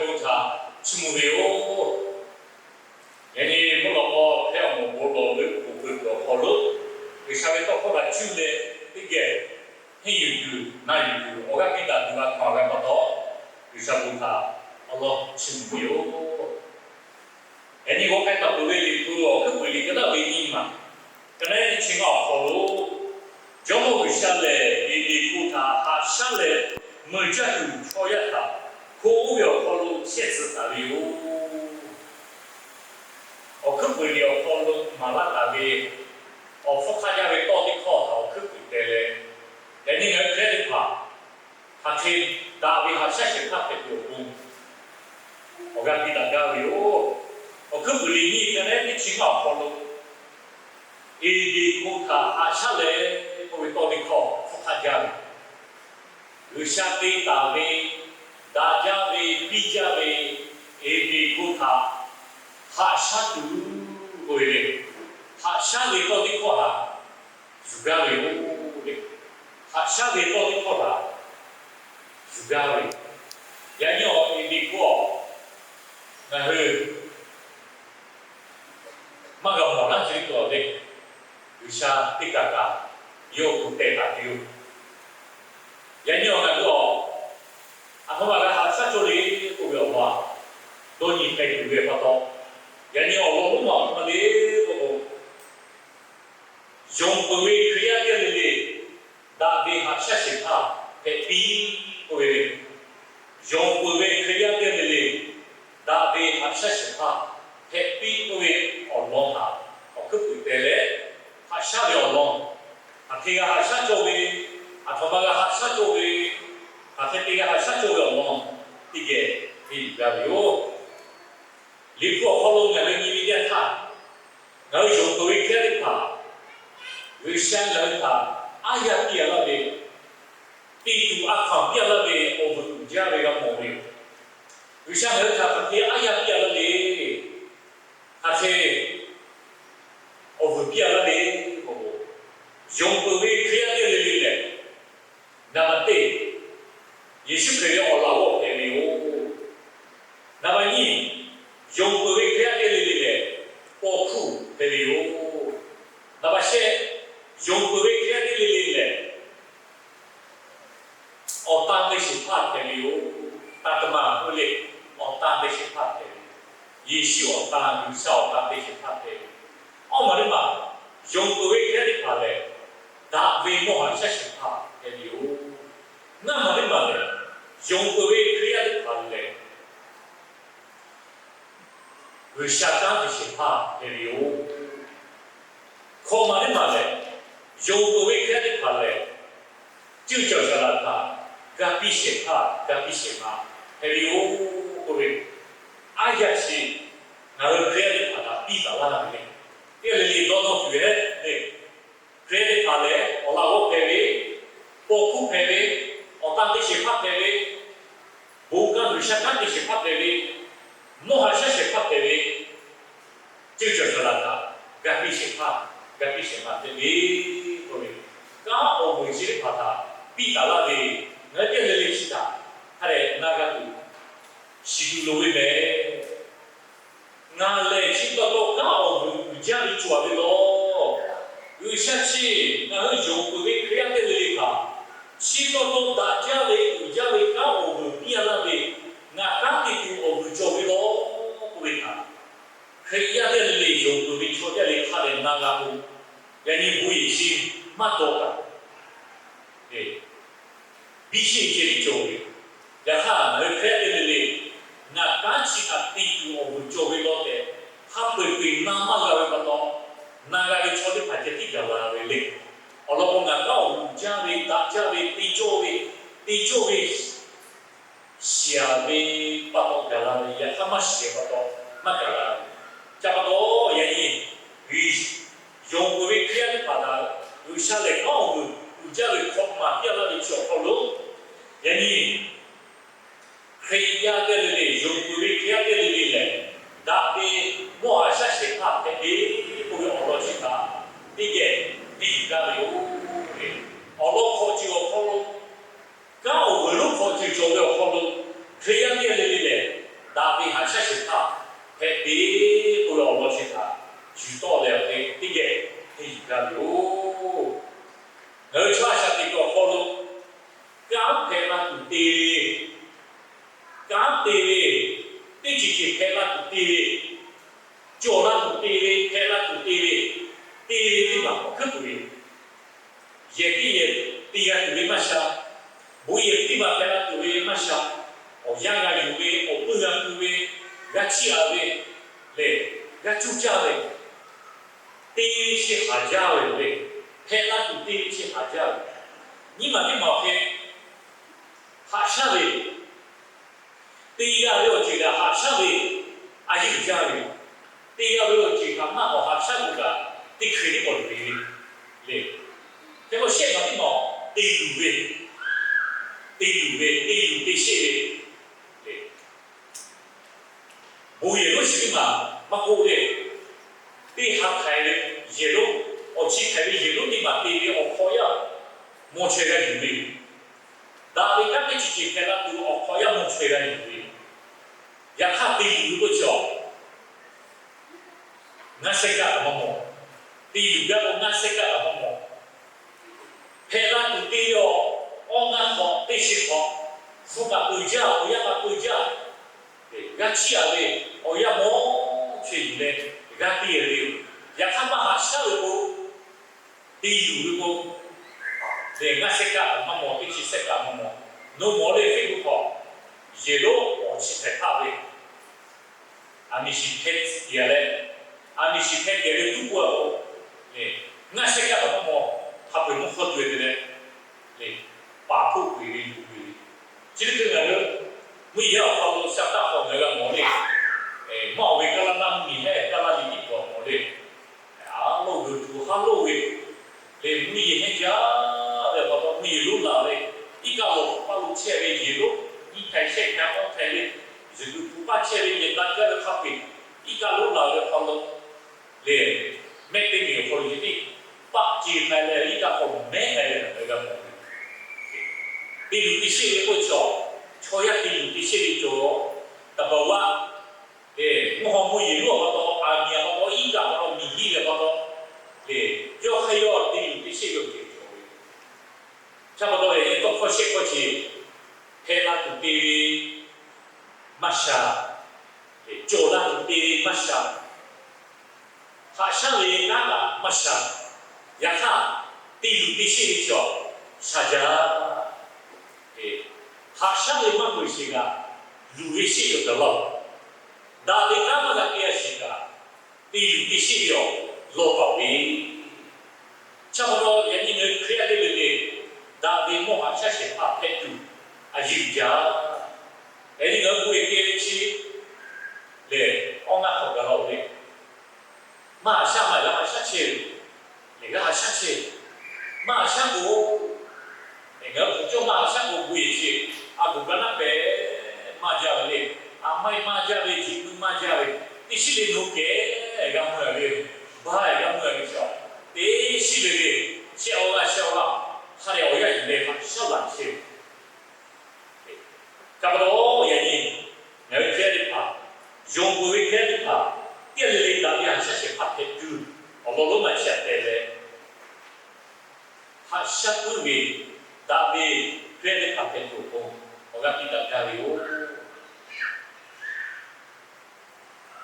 bon htaꞈ chiˇ mvuh ve yoˬ. Yaꞈ nyi mvuhˇ lawꞈ k'aw hpehˇ awˬ moˍ bon lawˬ ve awˬ pon peuˬ tuˬ awˬ hk'aw lo, G'uiˬsha ve tawˇ hkawˇ htaꞈ cuˇ leh teˇ geh henˇ yuˬ tuˬ na yuˬ tuˬ awˬ g'aˇ piˇ daꞈ tuˬ g'a hkanˍ ve pa taw, G'uiˬsha bon htaꞈ awˬ lawn chiˇ mvuh ve yoˬ. Yaꞈ nyi g'aw k'ai taˍ peuˬ ve Liꞈ hpu awˬ hkuiˉ puiˍ liꞈ ka naˉ ve nyiˇ maˬ, ka naˉ teˇ chi ngaˇ awˬ hk'aw lo, Jawˇmawˇ G'uiˬsha lehˬ Eˍdenˍ hko htaꞈ haꞈ shaˉ leh mui caˇ tuˬ chaw yaˇ htaꞈ hko oˇ ve awˬ hk'aw lo chehˇ tcuh taˍ ve yoˬ. Awˬ hkuiˉ puiˍ liꞈ awˬ hk'aw lo maˍ laˇ taˍ ve awˬ hpfuhˇ hk'aˆ jaˇ ve tawˇ teˇ hkawˇ htaꞈ awˬ hkuiˉ puiˍ teh leh, yaꞈ nyi ngaˬ hui Hkriꞈ yaˇ teˇ hpaˍ hk'aˬ hk'e daꞈ ve haꞈ shaˉ shehˍ hpaˇ hpehꞈ tuˬ awˬ pon awˬ g'aˇ piˇ daꞈ gaˇ ve yoˬ. Awˬ hkuiˉ puiˍ liꞈ nyiˇ ka naˉ teˇ chi ngaˇ awˬ hk'aw lo, Eˍdenˍ hko htaꞈ haꞈ shaˉ leh k'oˆ ve tawˇ teˇ hkawˇ hpfuhˇ hk'aˆ jaˇ ve, G'uiˬsha te taˍ ve, daꞈ jaˇ ve, piˇ jaˇ ve Eˍdenˍ hko htaꞈ haꞈ shaˉ tuˬ k'oˆ ve le. Haꞈ shaˉ ve tawˇ teˇ hkawˇ htaꞈ yuˬ gaˇ ve yoˬ le. Haꞈ shaˉ ve tawˇ teˇ hkawˇ htaꞈ yuˬ gaˇ ve. Yaꞈ nyi awˬ Eˍdenˍ hko awˬ, ngaˬ hui maˇ g'a mawˬ laˇ ce teˇ hkawˇ le. G'uiˬsha teˇ kaꞈ kaꞈ yawˇ hui tehˬ taˍ tuˬ yoˬ. Yaꞈ nyi awˬ ngaˬ hui awˬ, aˬ htoꞈ ma g'a haꞈ shaˉ cawˇ le k'oˆ ve awˬ lawn, dawˇ nyi hpehꞈ tuˬ ve pa taw, yaꞈ nyi awˬ lawn lonˉ ma aˬ htoꞈ ma le k'oˆ k'o, yonˍ peuˬ ve Hkriꞈ yaˇ teˇ g'aˇ le le daꞈ ve haꞈ shaˉ shehˍ hpaˇ hpehꞈ piˇ k'oˆ ve le. Yonˍ peuˬ ve Hkriꞈ yaˇ teˇ g'aˇ le le daꞈ ve haꞈ shaˉ shehˍ hpaˇ hpehꞈ piˇ k'oˆ ve awˬ lawn htaꞈ awˬ hkuiˉ puiˍ teh leh, haꞈ shaˉ ve awˬ lawn, hk'aˬ hk'e g'a haꞈ shaˉ cawˇ ve, aˬ htoꞈ ma g'a haꞈ shaˉ cawˇ ve, hk'aˬ hk'e te g'a haꞈ shaˉ cawˇ ve awˬ lawn teˇ geh henˇ yuˬ gaˇ ve yoˬ. Liꞈ hpu awˬ hk'aw lo ngaˬ hui nyi ve teˇ yanˇ htaˇ, ngaˬ hui yonˍ peuˬ ve Hkriꞈ yaˇ teˇ hpaˍ, G'uiˬsha ngaˬ hui htaꞈ aˉ yaˇ piˇ a laˇ ve, te tuˬ a hkanˍ piˇ a laˇ ve awˬ vuiˬ uiˍ jaˇ ve g'a mawˬ ve yoˬ. G'uiˬsha ngaˬ hui htaꞈ hk'aˬ hk'e aˉ yaˇ piˇ a laˇ le, hk'aˬ hk'e awˬ vuiˬ piˇ a laˇ le k'o, yonˍ peuˬ ve Hkriꞈ yaˇ teˇ g'aˇ le le lehˬ, naˍ baˬ teˇ, Yeˍsuˆ Hkriꞈ ve awˬ laꞈ g'awˇ hpehꞈ ve yoˬ. Naˍ baˬ nyiˇ, yonˍ peuˬ ve Hkriꞈ yaˇ teˇ g'aˇ le le lehˬ, paw hkuˇ hpehꞈ ve yoˬ. Naˍ baˬ shehˆ, yonˍ peuˬ ve Hkriꞈ yaˇ teˇ g'aˇ le le lehˬ, ออกตาม te shehˍ hpaˇ hpehꞈ ve yoˬ. อาตมา k'oˆ ve le, ออกตาม te shehˍ hpaˇ hpehꞈ ve yoˬ. Yeˍsuˆ awˬ tan, G'uiˬsha awˬ tan te shehˍ hpaˇ hpehꞈ ve yoˬ. Awˇ maˬ teˇ maˬ, yonˍ peuˬ ve Hkriꞈ yaˇ teˇ hpaˍ lehˬ, daꞈ ve mawˇ haꞈ shaˉ shehˍ hpaˇ hpehꞈ ve yoˬ. Ngaˇ maˬ teˇ maˬ lehˬ, yonˍ peuˬ ve Hkriꞈ yaˇ teˇ hpaˍ lehˬ, G'uiˬsha kanˉ te shehˍ hpaˇ hpehꞈ ve yoˬ. Hkawꞈ maˬ teˇ maˬ lehˬ, yonˍ peuˬ ve Hkriꞈ yaˇ teˇ hpaˍ lehˬ, ceuˇ caˬ saˍ laꞈ htaꞈ ga piˇ shehˍ hpaˇ, ga piˇ shehˍ ma hpehꞈ ve yoˬ k'oˆ ve, aˉ yaˇ chi ngaˬ hui Hkriꞈ yaˇ teˇ hpaˍ htaꞈ piˇ taˍ laˇ ve le. Teˇ g'aˇ le le dawˇ nawˇ tuˬ ve le. Hkriꞈ yaˇ teˇ hpaˍ lehˬ, awˬ laꞈ g'awˇ hpehꞈ ve, paw hkuˇ hpehꞈ ve, awˬ tan te shehˍ hpaˇ hpehꞈ ve, bon kanˉ G'uiˬsha kanˉ te shehˍ hpaˇ hpehꞈ ve, mawˇ haꞈ shaˉ shehˍ hpaˇ hpehꞈ ve, ceuˇ caˬ saˍ laꞈ htaꞈ ga piˇ shehˍ hpaˇ, ga piˇ shehˍ ma hpehꞈ ve k'oˆ ve, kanˉ awˬ vuiˬ chi teˇ hpaˍ htaꞈ piˇ taˍ laˇ ve, ngaˬ hui teˇ g'aˇ le le chi htaꞈ hk'a dehꞈ na g'a tuˬ shiˍ tuˬ loˍ ve mehˍ. Ngaˬ lehˬ chi pa taw kanˉ awˬ vuiˬ uiˍ jaˇ ve cawˬ ve laˬ. G'uiˬsha chi ngaˬ hui yonˍ peuˬ ve Hkriꞈ yaˇ teˇ g'aˇ le le htaꞈ chi pa taw daꞈ jaˇ ve uiˍ jaˇ ve kanˉ awˬ vuiˬ piˇ a laˇ ve, ngaˬ kanˉ te tuˬ awˬ vuiˬ cawˬ ve laˬ k'oˆ ve htaꞈ, Hkriꞈ yaˇ teˇ g'aˇ le le yonˍ peuˬ ve chaw teˇ g'aˇ le hk'a dehꞈ na g'a k'o, yaꞈ nyi bon yehˬ chi maˇ dawˬ kaꞈ biˇ sheˆ ceh tiˉ cawˬ ve. Yaꞈ hk'aˇ ngaˬ hui Hkriꞈ yaˇ teˇ g'aˇ le le, ngaˬ kanˉ chi htaꞈ te tuˬ awˬ vuiˬ cawˬ ve laˬ tehꞈ, hk'a peu-eˬ peu-eˬ na maˇ g'a ve pa taw, na g'a ve chaw teˇ hpaˍ ceh tiˉ gaˬ la ve le. Awˬ lawn k'o, ngaˬ kanˉ awˬ vuiˬ jaˇ ve, daꞈ jaˇ ve, te cawˇ ve, te cawˇ ve shiˍ-aˬ ve pa taw gaˬ la ve, yaꞈ hk'aˇ maˇ shiˍ pa taw maˇ gaˬ la ve. Ca pa taw yaꞈ nyi, yonˍ peuˬ ve Hkriꞈ yaˇ teˇ hpaˍ htaꞈ G'uiˬsha lehˬ kanˉ awˬ vuiˬ uiˍ jaˇ ve hkawꞈ maˬ piˇ a laˇ ve chi awˬ hk'aw lo, yaꞈ nyi Hkriꞈ yaˇ teˇ g'aˇ le le, yonˍ peuˬ ve Hkriꞈ yaˇ teˇ g'aˇ le le lehˬ, daꞈ ve mawˇ haꞈ shaˉ shehˍ hpaˇ hpehꞈ ve k'oˆ ve awˬ lawn chi htaꞈ teˇ geh henˇ yuˬ gaˇ ve yoˬ. Awˬ lawn hk'awꞈ ceuˬ awˬ hk'aw lo, kanˉ awˬ vuiˬ lonˉ hk'awꞈ ceuˬ cawˬ ve awˬ hk'aw lo, Hkriꞈ yaˇ teˇ g'aˇ le le lehˬ, Daꞈ ve haꞈ shaˉ shehˍ hpaˇ hpehꞈ te k'oˆ ve awˬ lawn chi htaꞈ yuˬ tawˆ leh awˬ hk'e teˇ geh henˇ yuˬ gaˇ ve yoˬ. Ngaˬ hui chaw a shaꞈ teꞈ kuiˬ awˬ hk'aw lo kanˉ hpehꞈ la tuˬ te ve, kanˉ te ve, teˇ ceuˬ ceuˬ hpehꞈ la tuˬ te ve, cawˬ la tuˬ te ve, hpehꞈ la tuˬ te ve, te ve teˇ maˬ k'awꞈ hkuiˉ puiˍ ve yoˬ. Yehˬ teˇ yehˬ te g'a tuˬ ve maˇ sha. Bon yehˬ teˇ maˬ hpehꞈ la tuˬ ve maˇ sha. Awˬ yanˇ g'a yuˬ ve, awˬ pui g'a keu ve, g'a chiˇ aꞈ ve lehˬ, g'a cuˇ caˇ ve, te ve chi haˍ jaˇ ve le. Hpehꞈ la tuˬ te ve chi haˍ jaˇ ve. Nyiˇ maˬ teˇ maˬ awˬ hk'e haꞈ shaˉ ve, te g'a ve awˬ ceuˬ kaꞈ haꞈ shaˉ ve, a yeˇ uiˍ jaˇ ve yoˬ. Te g'a ve awˬ ceuˬ kaꞈ maˇ k'awꞈ haꞈ shaˉ k'o kaꞈ, teˇ hkui teˇ k'awꞈ tuˬ ve le. Hk'e k'o shehˆ maˬ teˇ maˬ te luˬ ve, te luˬ ve, te luˬ te sheˆ ve le. Bon yehˬ lonˉ chi teˇ maˬ maˇ k'oˆ le, teˇ ha htaiˍ ve yehˬ lonˉ, awˬ chi htaiˍ ve yehˬ lonˉ teˇ maˬ te ve awˬ hk'aw yaˇ mawˬ chaweh g'a yuˬ ve yoˬ. Daꞈ ve kanˉ teˇ ceuˬ ceuˬ hpehꞈ la tuˬ awˬ hk'aw yaˇ mawˬ chaweh g'a yuˬ ve yoˬ. Yaꞈ hk'aˇ te luˬ ve k'oˆ chi awˬ ngaˇ shehˆ kaˆ kaꞈ maˇ mawˬ. Te luˬ gaˇ k'o ngaˇ shehˆ kaˆ kaꞈ maˇ mawˬ. Hpehꞈ la tuˬ te ve awˬ, awˇ ngaˇ hk'awꞈ teˇ chi hk'awꞈ, hpu kaꞈ peuˬ jaˇ, awˬ yanˇ kaꞈ peuˬ jaˇ, g'a chiˇ aꞈ ve, awˬ yanˇ mawˬ chaweh yuˬ leh g'a te ve yoˬ. Yaꞈ hk'aˇ maˇ haꞈ shaˉ ve k'o, te luˬ ve k'o, lehˬ ngaˇ shehˆ kaˆ kaꞈ maˇ mawˬ, teˇ chi shehˆ kaˆ maˇ mawˬ. Nawˬ mawˬ le Facebook hk'aw, yehˬ lonˉ awˬ chi htaiˍ hpaˇ ve aˬ miˍ shiˍ hpeh tiꞈ leh, aˬ miˍ shiˍ hpeh tiꞈ ve tuˉ k'oˆ a k'o, ngaˇ shehˆ kaˆ kaꞈ maˇ mawˬ, hk'a peu-eˬ mvuhˇ hk'awˇ tuˬ ve te leh, paˍ hpoˆ kuiˬ ve yuˬ ve. Chi teˇ hkui ngaˬ hui mvuhˇ yeˬ awˬ hk'aw lo sha taˆ hk'awꞈ ngaˬ hui g'a mawˬ le. Maˇ oˬ ve Kaˇlaˇ naˆ mvuhˇ miˬ heˆ, Kaˇlaˇ liꞈ tiˉ k'awꞈ mawˬ le. A loˇ g'uiˬ tuˬ ha loˇ ve lehˬ, mvuhˇ yeˬ hehnˇ jaˇ ve pa taw, mvuhˇ yeˬ lonˉ laˬ ve, iˉ kaˆ lawˬ hpu paˇ lo chehˇ ve yehˬ lonˉ, nyiˇ htaiˍ shehˆ htaiˍ awˇ htaiˍ ve, zuhꞈ g'uiˬ hpu paˇ chehˇ ve yehˬ daꞈ jaˇ ve hk'a peu-eˬ, iˉ kaˆ lonˉ laˬ ve pa taw lehˬ, mehˆ teˇ miˬ awˬ hk'aw lo yehˬ teˇ paˆ ce k'ai leh, iˉ kaˆ hk'aw mehˉ k'ai leh ngaˬ hui g'a mawˬ ve. Te luˬ te sheˆ ve k'oˆ chi, chaw yaˇ te luˬ te sheˆ ve cawˬ, taˍ baˬ vaˆ lehˬ, mvuhˇ haw mvuhˇ yeˬ lonˉ pa taw, aˬ miˍ pa taw, iˉ kaˆ pa taw, miˬ hiˆ ve pa taw lehˬ, yawˇ hk'aˇ yawˇ te luˬ te sheˆ ve awˬ ceuˬ cawˬ ve. Chi pa taw lehˬ, yehˬ tawˇ hkawˇ shehˆ hkawˇ chi, hpehꞈ la tuˬ te ve maˇ sha, cawˬ la tuˬ te ve maˇ sha, haꞈ shaˉ ve kanˉ kaꞈ maˇ sha. Yaꞈ hk'aˇ, te luˬ te sheˆ ve chi awˬ sha jaˇ. Haꞈ shaˉ ve maˇ k'oˆ sheˍ kaꞈ, luˬ ve sheˆ ve kaꞈ lawˬ. Daꞈ ve kanˉ maˇ g'a te a sheˍ kaꞈ, te luˬ te sheˆ ve awˬ lawˬ k'aoˍ ve. Chi pa taw yaꞈ nyi ngaˬ hui Hkriꞈ yaˇ teˇ g'aˇ le le, daꞈ ve mawˇ haꞈ shaˉ shehˍ hpaˇ hpehꞈ tuˬ a yeˇ uiˍ jaˇ. Yaꞈ nyi ngaˬ hui bon yehˬ te ve chi lehˬ, awˇ ngaˇ hk'awꞈ gaˬ la-oˬ le. Maˇ haꞈ shaˉ ma g'a haꞈ shaˉ chehˇ ve, lehˬ g'a haꞈ shaˉ chehˇ ve. Maˇ haꞈ shaˉ k'o, ngaˬ hui hpu cawˇ maˇ haꞈ shaˉ k'o bon yehˬ chi, a goˍ ga naˆ pehˍ maˇ jaˇ ve le. A maˇ maˇ jaˇ ve, jiꞈ mvuh maˇ jaˇ ve, teˇ shiˉ le no kehˬ g'a mvuh a ve, baˬ g'a mvuh a ve chi, teˇ shiˉ le le, shehˆ awˬ g'aˇ shehˆ awˬ g'aˇ hk'a dehꞈ awˬ yanˇ yuˬ leh haꞈ shaˉ laˬ chehˇ ve. Ca pa taw yaꞈ nyi ngaˬ hui Hkriꞈ yaˇ teˇ hpaˍ, yonˍ peuˬ ve Hkriꞈ yaˇ teˇ hpaˍ, teˇ g'aˇ le le daꞈ ve haꞈ shaˉ shehˍ hpaˇ hpehꞈ tuˬ awˬ lawn lonˉ maˇ chiˇ aꞈ te leh, haꞈ shaˉ puiˉ ve daꞈ ve Hkriꞈ yaˇ teˇ hpaˍ hpehꞈ tuˬ awˬ pon awˬ g'aˇ piˇ daꞈ gaˇ ve yoˬ.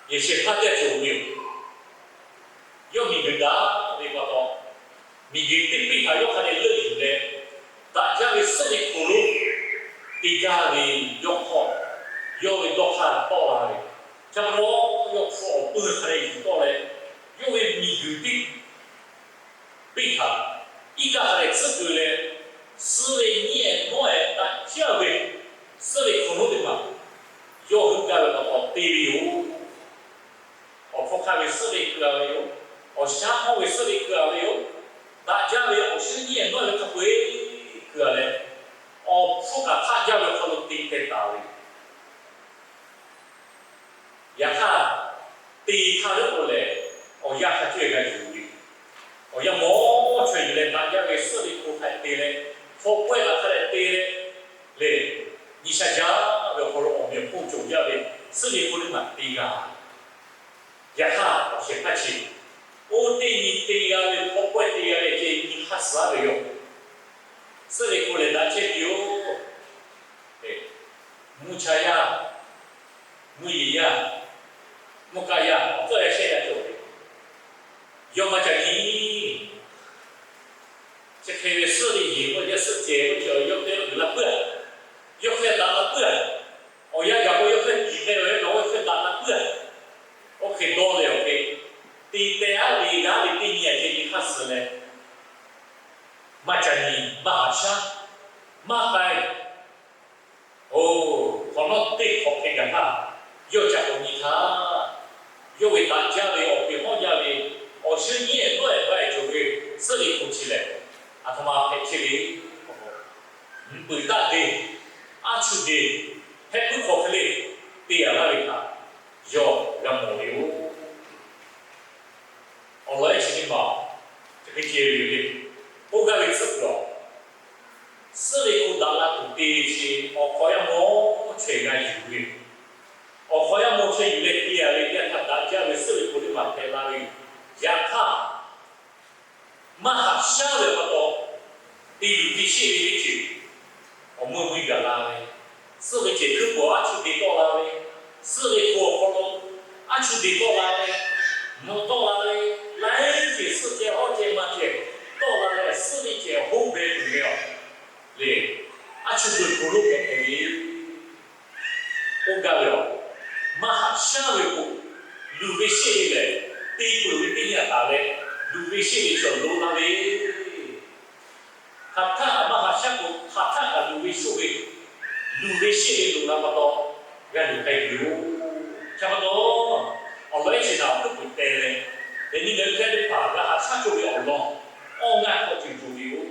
Yehˬ shehˍ hpaˇ teˇ g'aˇ cawˬ ve yoˬ. Yawˇ miˬ guiˬ daꞈ ve pa taw, miˬ guiˬ teˇ piˇ htaꞈ yawˇ hk'a dehꞈ leuˆ yuˬ leh, daꞈ jaˇ ve suhˆ ve hk'aw lo te gaˇ ve yawˇ hk'aw, yawˇ ve dawˇ hk'aˇ tawˆ la ve, ca pa taw yawˇ hpu awˬ pui hk'a dehꞈ yuˬ tawˆ leh, yawˇ ve miˬ guiˬ teˇ piˇ htaꞈ iˉ kaˆ hk'a dehꞈ tsuhˆ keu leh, suhˆ ve nyiˉ ehˍ nawˉ ehˍ daꞈ jaˇ ve suhˆ ve hk'aw lo teˇ maˬ yawˇ heuˆ gaˇ ve pa taw te ve yoˬ. Awˬ hpfuhˇ hk'aˇ ve suhˆ ve keu a ve yoˬ. Awˬ shaˉ hawˇ ve suhˆ ve keu a ve yoˬ. Daꞈ jaˇ ve awˬ shinˉ nyiˇ ehˍ nawˉ ehˍ ve hk'a peu-eˬ keu a leh, awˬ hpfuhˇ kaꞈ hk'aˆ jaˇ ve awˬ hk'aw lo te teh taˍ ve yoˬ. Yaꞈ hk'aˇ, te htaˇ leuˉ k'o lehˬ, awˬ yanˇ hk'a caweh g'a yuˬ ve, awˬ yanˇ mawˬ chaweh yuˬ leh daꞈ jaˇ ve suhˆ ve hk'aw hk'a te leh, hk'aw pawehˇ kaꞈ hk'a dehꞈ te leh, lehˬ nyi sha jaˇ ve awˬ hk'aw lo awˬ meh hpoˆ cawˬ jaˇ ve, suhˆ ve hk'oˆ teˇ maˬ te g'a. Yaꞈ hk'aˇ awˬ shehˍ hpaˇ chi, oˇ teˇ nyi te g'a ve, hk'aw pawehˇ te g'a ve ceh nyi hk'aˇ suhˍ ve yoˬ. Suhˆ ve hk'oˆ lehˬ daꞈ chehˇ ve yoˬ. Mvuhˇ cha yaˇ, mvuhˇ yeˬ yaˇ, mvuhˇ kaˆ yaˇ, awˬ tcuhˉ yaˇ shehˆ yaˇ cawˬ ve, yawˇ maˇ ca nyi. Chi hk'e ve suhˆ ve yeˬ k'oˆ ve, suhˆ cehˬ k'oˆ ve, yawˇ hk'e uiˍ la puiˉ-a, yawˇ hk'e daꞈ la puiˉ-a. Awˬ yanˇ gaˬ k'o yawˇ hk'e tiˍ k'ai ve, nawˬ hui hk'e daꞈ la puiˉ-a. Oˇ hk'e dawˇ leh awˬ hk'e te teh-a ve g'aˇ ve teˇ nyi a ceh nyi hk'aˇ suhˍ leh, maˇ ca nyi, maˇ haꞈ shaˉ, maˇ k'ai. Oˬ, hk'awꞈ nawˉ teˇ hk'awꞈ hk'e gaˬ htaˇ, yawˇ ca k'awꞈ nyi htaˇ, yawˇ ve daꞈ jaˇ ve awˬ peˍ hawˉ jaˇ ve, awˬ shinˉ nyiˉ-ehˍ nawˉ-ehˍ ba-ehˍ cawˬ ve suhˆ ve hk'oˆ chi lehˬ, aˬ htoꞈ ma hpehꞈ chehˇ ve, mvuhˇ peuˬ taˆ de, aˉ chuˇ de, heh puiˉ hk'aw hk'e le te-a laˇ ve htaꞈ yawˇ g'a mawˬ ve yoˬ. Awˬ lawn ehˉ chi teˇ maˬ, chi hk'e ceh ve yoˬ le. K'oˆ gaˇ ve tcuhˉ kuiˬ-a, suhˆ ve hk'oˆ daꞈ la tuˬ te ve chi, awˬ hk'awꞈ yaˇ mawˇ chaweh g'a yuˬ ve, awˬ hk'awꞈ yaˇ mawˇ chaweh yuˬ leh te-a ve teˇ yanˇ htaˇ daꞈ jaˇ ve suhˆ ve hk'oˆ teˇ maˬ hpehꞈ la ve yoˬ. Yaꞈ hk'aˇ, maˇ haꞈ shaˉ ve pa taw, te yuˬ te sheˆ ve teˇ ceuˬ awˬ meuˇ meuˇ gaˬ la ve, suhˆ ve cehˬ hkuiˉ pawˬ aˉ chuˇ de tawˆ la ve, suhˆ ve hk'oˆ awˬ hk'aw lo aˉ chuˇ de tawˆ la ve, mvuhˇ tawˆ la ve, laiˉ ceuˬ suhˆ ceh hawˉ ceh ma ceh tawˆ la leh, suhˆ ve cehˬ hoˉ beh tuˬ ve a le, aˉ chuˇ beuꞈ hk'oˆ lo hpehꞈ hpehꞈ ve k'oˆ gaˇ ve yoˬ. Maˇ haꞈ shaˉ ve k'o, luˬ ve sheˆ ve lehˬ, te peuˬ ve teˇ yanˇ taˍ leh, luˬ ve sheˆ ve chaw loꞈ la ve, hk'aˬ htaˆ kaꞈ maˇ haꞈ shaˉ k'o, hk'aˬ htaˆ kaꞈ luˬ ve shoˆ ve, luˬ ve sheˆ ve loꞈ la pa taw, g'a luˬ k'ai tuˬ yoˬ. Chi pa taw, awˬ lawn ehˉ chi htaꞈ awˬ hkuiˉ puiˍ teh leh, yaꞈ nyi ngaˬ hui hk'e teˇ hpaˍ g'a haꞈ shaˉ cawˇ ve awˬ lawn awˇ ngaˇ hk'aw ceuˬ cawˬ ve yoˬ.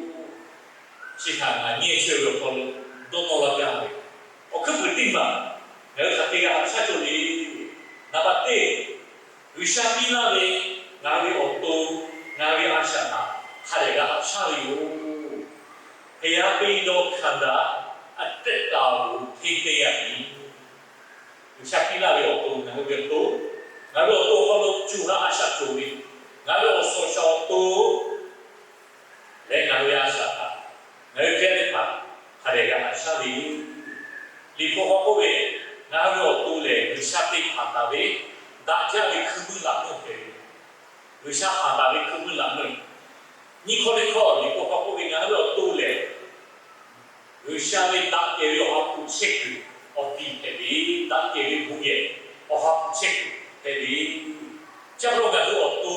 Chi htaꞈ ngaˬ nyi chehˇ ve awˬ hk'aw lo dawˇ nawˇ laˇ gaˇ ve, awˬ hkuiˉ puiˍ teˇ maˬ ngaˬ hui hk'aˬ hk'e g'a haꞈ shaˉ cawˇ le. Naˍ baˬ teˇ, G'uiˬsha piˇ laˇ ve ngaˬ hui ve awˬ to, ngaˬ hui ve a shaꞈ htaꞈ hk'a dehꞈ g'a haꞈ shaˉ ve yoˬ. พระบิดา အသက်တာကို ထိန်းသိမ်းရမည်. G'uiˬsha piˇ laˇ ve awˬ to, ngaˬ hui ve awˬ to, ngaˬ hui ve awˬ to awˬ hk'aw lo co ha a shaꞈ cawˬ ve, ngaˬ hui ve awˬ suhˍ awˬ shaˍ awˬ to leh ngaˬ hui ve a shaꞈ htaꞈ ngaˬ hui hk'e teˇ hpaˍ hk'a dehꞈ g'a haꞈ shaˉ ve, Liꞈ hpu hk'aw k'oˆ ve, ngaˬ hui ve awˬ to lehˬ G'uiˬsha te hpanˍ taˍ ve daꞈ jaˇ ve hkui mvuhˇ laꞈ meuˇ hpehꞈ ve, G'uiˬsha hpanˍ taˍ ve hkui mvuhˇ laꞈ meuˇ. Nyiˇ hkawˇ teˇ hkawˇ Liꞈ hpu hk'aw k'oˆ ve, ngaˬ hui ve awˬ to lehˬ G'uiˬsha ve daꞈ kehˬ ve awˬ ha hpu chehˇ kuiˬ awˬ tiˍ hpehꞈ ve, daꞈ kehˬ ve bon yehˬ awˬ ha hpu chehˇ kuiˬ hpehꞈ ve. Chi pa taw ngaˬ hui awˬ to,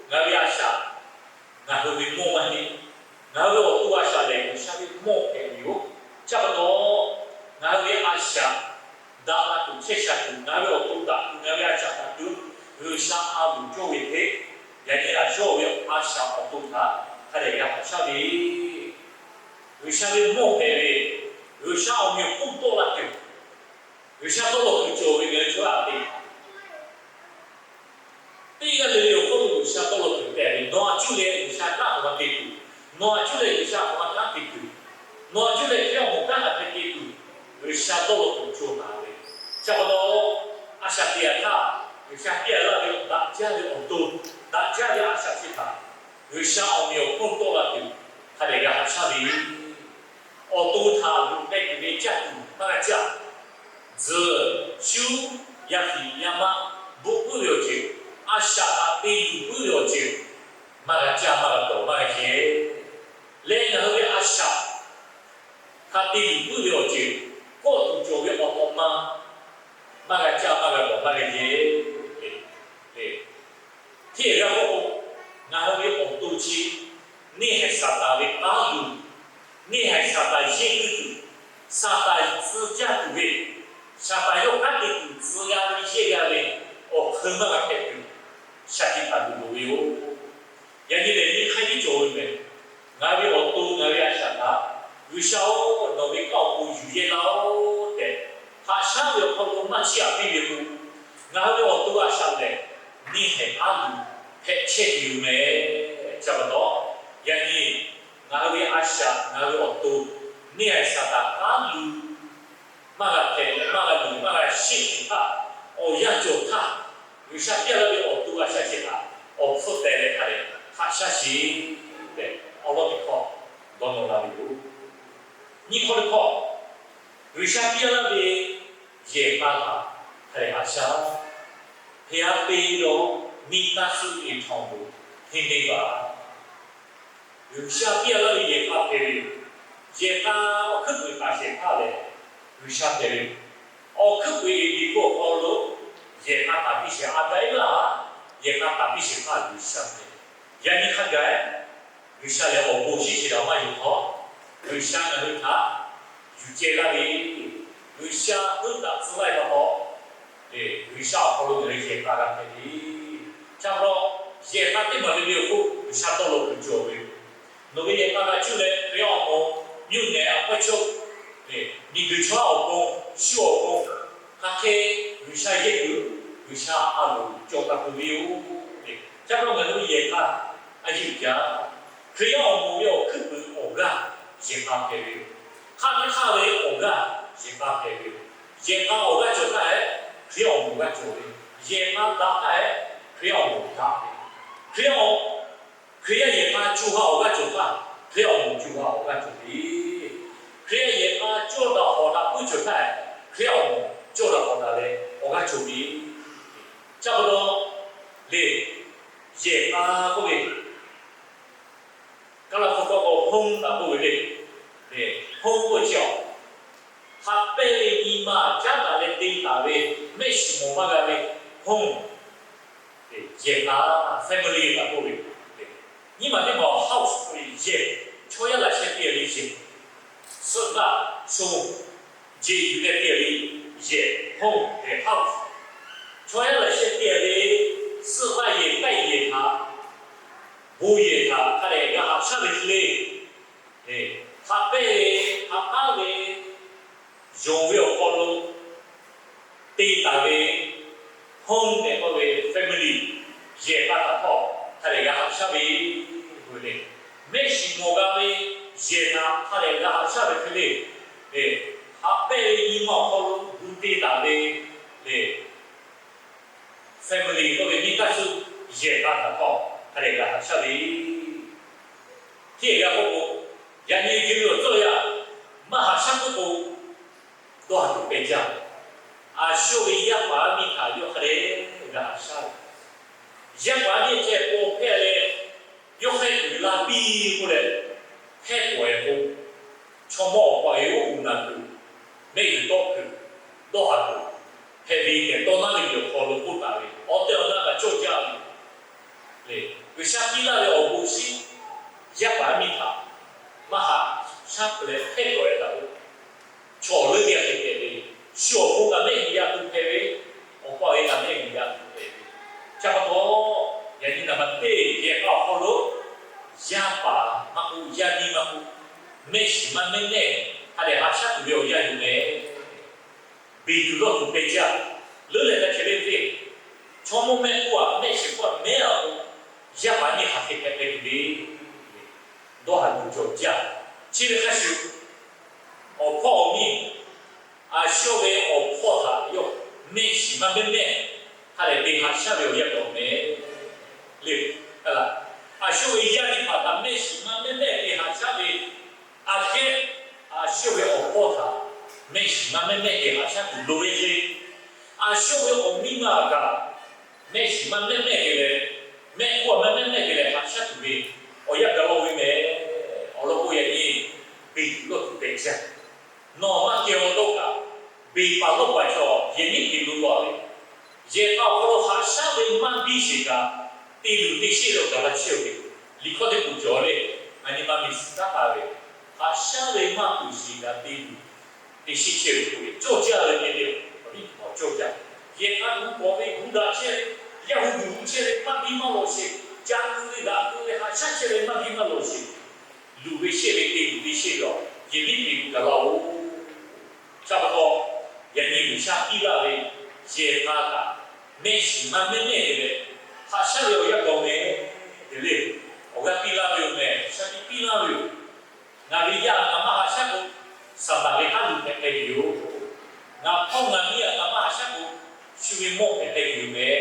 ngaˬ hui ve a shaꞈ, ngaˬ hui ve mawˇ maˇ heˆ. Ngaˬ hui ve awˬ to a shaꞈ lehˬ G'uiˬsha ve mawˇ hpehꞈ ve yoˬ. Chi pa taw ngaˬ hui ve a shaꞈ daꞈ la tuˬ chehˇ sha tuˬ, ngaˬ hui ve awˬ to daꞈ tuˬ, ngaˬ hui ve a shaꞈ daꞈ tuˬ, G'uiˬsha a loˍ cawˇ ve hk'e, yaꞈ nyi a yawˇ ve a shaꞈ awˬ to htaꞈ hk'a dehꞈ g'a haꞈ shaˉ ve, G'uiˬsha ve mawˇ hpehꞈ ve, G'uiˬsha awˬ meꞈ awˬ hponˇ tawˆ la tuˬ, G'uiˬsha tawˇ lawˬ kuiˬ cawˬ ve ngaˬ hui chaw a te teˇ g'aˇ le le awˬ hk'aw lo G'uiˬsha tawˇ lawˬ kuiˬ te ve, nawˬ a cuˇ leh G'uiˬsha kanˉ awˬ ma te tuˬ, nawˬ a cuˇ leh G'uiˬsha awˬ ma kanˉ te tuˬ, nawˬ a cuˇ leh Hkriꞈ yaˇ awˬ moˍ kanˉ hk'a hk'e te tuˬ, G'uiˬsha tawˇ lawˬ kuiˬ cawˬ taˍ ve. Chi pa taw, a shaꞈ teꞈ yaꞈ hk'aˇ G'uiˬsha piˇ laˇ ve daꞈ jaˇ ve awˬ to, daꞈ jaˇ ve a shaꞈ chi htaꞈ G'uiˬsha awˬ meꞈ awˬ hponˇ tawˆ la tuˬ hk'a dehꞈ g'a haꞈ shaˉ ve, awˬ to htaꞈ luˬ k'ai tuˬ ve caˇ tuˬ maˇ g'a caˇ. Tzuhˬ, shuˉ, yaˇ fiˍ yaˇ maˇ bvuhꞈ puiˉ ve awˬ ceuˬ, a shaꞈ htaꞈ te yuˬ puiˉ ve awˬ ceuˬ maˇ g'a caˇ, maˇ g'a dawˬ, maˇ g'a yehˬ. Leh ngaˬ hui ve a shaꞈ htaꞈ te yuˬ puiˉ ve awˬ ceuˬ, kawˆ tuˬ cawˬ ve awˬ hk'awꞈ ma maˇ g'a caˇ, maˇ g'a dawˬ, maˇ g'a yehˬ. Hteˇ g'a k'oˆ k'o, ngaˬ hui ve awˬ to chi neˇ haiˬ Saˍtanˍ ve kanˉ luˬ, neˇ haiˬ Saˍtanˍ yehˇ kuiˇ tuˬ, Saˍtanˍ tcuh caˇ tuˬ ve, Saˍtanˍ yawˇ kanˉ te tuˬ tcuh g'a ve yehˇ g'a ve awˬ hk'eun maˇ g'a hpehꞈ tuˬ, shaˍ tiꞈ htaꞈ luˬ loˍ ve yoˬ. Yaꞈ nyi lehˬ nyi hk'aˇ tiˉ cawˬ ve mehˬ. Ngaˬ hui ve awˬ to, ngaˬ hui ve a shaꞈ htaꞈ, G'uiˬsha-oˬ, nawˬ ve kanˉ awˬ pon yuˬ yehˇ laˇ-oˆ tehꞈ, haꞈ shaˉ ve awˬ hk'aw lo maˇ chiˇ aꞈ piˇ ve k'o, ngaˬ hui ve awˬ to a shaꞈ lehˬ neˇ haiˬ kanˉ luˬ hpehꞈ chehˇ tuˬ yoˬ mehˬ. Chi pa taw, yaꞈ nyi ngaˬ hui ve a shaꞈ, ngaˬ hui ve awˬ to neˇ haiˬ Saˍtanˍ kanˉ luˬ maˇ g'a hpehꞈ, maˇ g'a luˬ, maˇ g'a sheˆ sheˍ htaˇ, awˬ yanˇ cawˬ htaˇ, G'uiˬsha piˇ laˇ ve awˬ to g'a shaˍ sheˍ htaꞈ awˬ hpfuhˇ teh leh hk'a dehꞈ haꞈ shaˉ sheˍ tehꞈ, awˬ lawn teˇ hkawˇ dawˇ nawˇ la ve yoˬ. Nyiˇ hkawˇ teˇ hkawˇ, G'uiˬsha piˇ laˇ ve yehˬ k'a htaꞈ hk'a dehꞈ haꞈ shaˉ. ဘုရားပေးတော် မိသားစုအိမ်ထောင်ကို ထိန်းသိမ်းပါ. G'uiˬsha piˇ laˇ ve yehˬ k'a hpehꞈ ve yoˬ. Yehˬ k'a awˬ hkuiˉ puiˍ taˍ shehˍ hpaˇ lehˬ, G'uiˬsha hpehꞈ ve yoˬ. Awˬ hkuiˉ puiˍ Eˍdenˍ hk'oˆ awˬ hk'aw lo yehˬ k'a taˍ piˇ shehˍ, Aˍdanˍ Eˇvaˆ htaꞈ yehˬ k'a taˍ piˇ shehˍ hpaˇ G'uiˬsha hpehꞈ. Yaꞈ nyi hk'a gaˬ, G'uiˬsha lehˬ awˬ bon shinˉ shehˍ hpaˇ maˇ yoˬ hk'aw, G'uiˬsha ngaˬ hui htaꞈ yuˬ ceh laˇ ve, G'uiˬsha heuˆ daꞈ tcuh laˇ ve pa taw, G'uiˬsha awˬ hk'aw lo ngaˬ hui yehˬ k'a g'a hpehꞈ ve. Chi pa taw, yehˬ k'a teˇ maˬ le le awˬ hk'oˆ G'uiˬsha tawˇ lo kuˬ cawˬ ve yoˬ. Nawˬ ve yehˬ k'a g'a cuˇ leh Hkriꞈ yaˇ awˬ moˍ, မြို့နယ် awˬ hpawˇ chaw, မြို့နယ် awˬ pon, shu awˬ pon, hk'aˬ hk'e G'uiˬsha yehˇ tuˬ, G'uiˬsha a loˍ cawˬ taˍ tuˬ ve yoˬ. Chi pa taw ngaˬ hui yehˬ k'a a yeˇ uiˍ jaˇ. Hkriꞈ yaˇ awˬ moˍ ve awˬ hkuiˉ puiˍ awˬ g'aˇ yehˬ k'a hpehꞈ ve yoˬ. Hk'aˬ hk'e hk'aˇ ve awˬ g'aˇ yehˬ k'a hpehꞈ ve yoˬ. Yehˬ k'a awˬ g'aˇ cawˬ htaˇ hehꞈ, Hkriꞈ yaˇ awˬ moˍ g'aˇ cawˬ ve. Yehˬ k'a daꞈ htaˇ hehꞈ, Hkriꞈ yaˇ awˬ moˍ daꞈ ve. Hkriꞈ yaˇ, Hkriꞈ yaˇ yehˬ k'a co ha awˬ g'aˇ cawˬ htaˇ, Hkriꞈ yaˇ awˬ moˍ co ha awˬ g'aˇ cawˬ ve. Hkriꞈ yaˇ yehˬ k'a cawˇ daꞈ hawˍ daꞈ puiˉ cawˬ htaˇ, Hkriꞈ yaˇ awˬ moˍ cawˇ daꞈ hawˍ daꞈ leh awˬ g'aˇ cawˬ ve. Chi pa taw le, yehˬ k'a k'oˆ ve, Kaˇlaˇ hpu hkawˇ k'o home htaꞈ k'oˆ ve le. Home k'oˆ chi awˬ, haꞈ pehnˇ ve nyi ma caˉ daꞈ leh te taˍ ve, mehˆ shiˍ mawˬ maˇ g'a ve home, yehˬ k'a, family htaꞈ k'oˆ ve. Nyiˇ maˬ teˇ maˬ awˬ house k'oˆ ve yehˬ, chaw yaˇ laꞈ sheh te ve yehˬ, suhˆ daꞈ sho jeˬ yuˬ leh te ve yehˬ, home leh house. Chaw yaˇ laꞈ sheh te ve suhˆ daꞈ yehˬ, kaiˆ yehˬ htaꞈ, bon yehˬ htaꞈ hk'a dehꞈ g'a haꞈ shaˉ ve hk'e le, haꞈ pehnˇ ve, haꞈ k'aˉ ve, yonˍ ve awˬ hk'aw lo te taˍ ve home tehꞈ k'oˆ ve family, yehˬ k'a htaꞈ htawˇ hk'a dehꞈ g'a haꞈ shaˉ ve k'oˆ ve le. Mehˆ shiˍ mawˬ g'a ve yehˬ htaꞈ hk'a dehꞈ g'a haꞈ shaˉ ve hk'e le, haꞈ pehnˇ ve nyi ma awˬ hk'aw lo gu te taˍ ve le, family k'oˆ ve miˇ taˇ suhˆ yehˬ k'a htaꞈ htawˇ hk'a dehꞈ g'a haꞈ shaˉ ve. Hteˇ g'a k'oˆ k'o, yaꞈ nyi Hkriꞈ yaˇ awˬ cawˇ yaˇ maˇ haꞈ shaˉ k'oˆ k'o, dawˇ haˍ tuˬ pehˇ jaˇ. A shu ve yaˇ paˍ yaˇ miˇ htaꞈ yawˇ hk'a dehꞈ g'a haꞈ shaˉ ve. Yaˇ paˍ yaˇ miˇ ceh paw hpehˇ leh, yawˇ hk'e uiˍ la piˇ k'oˆ leh, hpehˇ kawꞈ e k'o, chaw mawˇ awˬ pa e oˉ k'oˍ naˬ tuˬ, mehˆ g'uiˬ tawˆ kuiˬ, dawˇ haˍ tuˬ, hpehꞈ ve tehꞈ tawˇ naˉ ve awˬ hk'aw lo k'oˆ taˍ ve, awˬ tehˬ awˬ na kaꞈ cawˇ jaˇ ve le. G'uiˬsha piˇ laˇ ve awˬ bon shinˉ, yaˇ paˍ yaˇ miˇ htaꞈ maˇ haꞈ shaˉ leh hpehˇ kawꞈ e taˍ ve, chaw leuˉ geh hk'e hpehꞈ ve, shu awˬ pon kaꞈ mehˆ g'uiˬ yaˇ tuˬ hpehꞈ ve, awˬ pa awˬ e kaꞈ mehˆ g'uiˬ yaˇ tuˬ hpehꞈ ve. Chi pa taw, yaꞈ nyi naˍ baˬ teˇ yehˬ k'a awˬ hk'aw lo, yaˇ paˍ maˇ k'oˆ, yaˇ miˇ maˇ k'oˆ, mehˆ shiˍ maˇ mehˆ mehˆ hk'a dehꞈ haꞈ shaˉ tuˬ ve awˬ yanˇ yoˬ mehˍ. Beˬ tuˬ dawˇ tuˬ pehˇ jaˇ. Leuˉ leh hk'a hk'e le ve, chaw mawˇ mehˆ k'oˆ a, mehˆ shiˍ k'oˆ a mehˉ a k'o, yaˇ paˍ yaˇ miˇ hk'aˬ hk'e hpehꞈ hpehꞈ tuˬ le. Dawˇ haˍ tuˬ cawˬ jaˇ. Chi ve hk'a shuˍ, awˬ hpawˇ awˬ miˇ, a shu ve awˬ hpawˇ htaꞈ yawˇ mehˆ shiˍ maˇ mehˆ mehˆ hk'a dehꞈ te haꞈ shaˉ ve awˬ yanˇ cawˬ mehˍ le. A shu ve yaˇ teˇ hpaˍ htaꞈ mehˆ shiˍ maˇ mehˆ mehˆ te haꞈ shaˉ ve, aꞈ kehˉ a shu ve awˬ hpawˇ htaꞈ mehˆ shiˍ maˇ mehˆ mehˆ te haꞈ shaˉ tuˬ loˍ ve le. A shu ve awˬ miˇ ma kaꞈ mehˆ shiˍ maˇ mehˆ mehˆ te leh, mehˆ k'oˆ a maˇ mehˆ mehˆ te leh haꞈ shaˉ tuˬ ve awˬ yanˇ gaˬ la ve mehˍ. Awˬ lawn k'o yaꞈ nyi beˬ tuˬ dawˇ tuˬ pehˇ jaˇ. Nawˬ maˇ kehˬ awˬ dawˇ kaꞈ, beˬ paˍ lawˇ paˍ chaw yehˬ miˉ te lo law ve, yehˬ k'a awˬ hk'aw lo haꞈ shaˉ ve maˇ biˇ sheˍ kaꞈ, te luˬ te sheˆ ve awˬ gaˬ la chehˇ ve, liꞈ hkawˇ teˇ kuˬ cawˬ le. Ngaˬ nyi ma miˬ suhˍ taˉ k'a ve, haꞈ shaˉ ve maˇ tuˬ sheˍ kaꞈ te luˬ te sheˆ chehˇ ve k'oˆ ve cawˇ jaˇ ve hk'e le. Awˬ viˉ awˬ nyi cawˇ jaˇ. Yehˬ k'a gu k'awꞈ ve gu daꞈ chehˇ ve, yaˇ hui yuˬ hui chehˇ ve maˇ biˇ maˇ lawꞈ sheˍ, ca ku ve g'aꞈ ku ve haꞈ shaˉ chehˇ ve maˇ biˇ maˇ lawꞈ sheˍ, luˬ ve sheˆ ve te luˬ te sheˆ ve awˬ yehˬ miˉ te luˬ gaˬ la oˬ. Chi pa taw, yaꞈ nyi G'uiˬsha piˇ laˇ ve yehˬ k'a kaꞈ, mehˆ shiˍ maˇ mehˆ mehˆ te leh, haꞈ shaˉ ve awˬ yanˇ gaˬ mehˍ te le. Awˬ g'aˇ piˇ laˇ ve yoˬ mehˍ, G'uiˬsha piˇ piˇ laˇ ve yoˬ. Ngaˬ ve yaˇ ngaˬ maˇ haꞈ shaˉ k'o, Saˍtanˍ ve haˉ luˬ hpehꞈ hpehꞈ ve yoˬ. Ngaˬ hpawˇ ngaˬ miˇ aꞈ ngaˬ maˇ haꞈ shaˉ k'o, shu ve mawˇ hpehꞈ k'ai tuˬ yoˬ mehˍ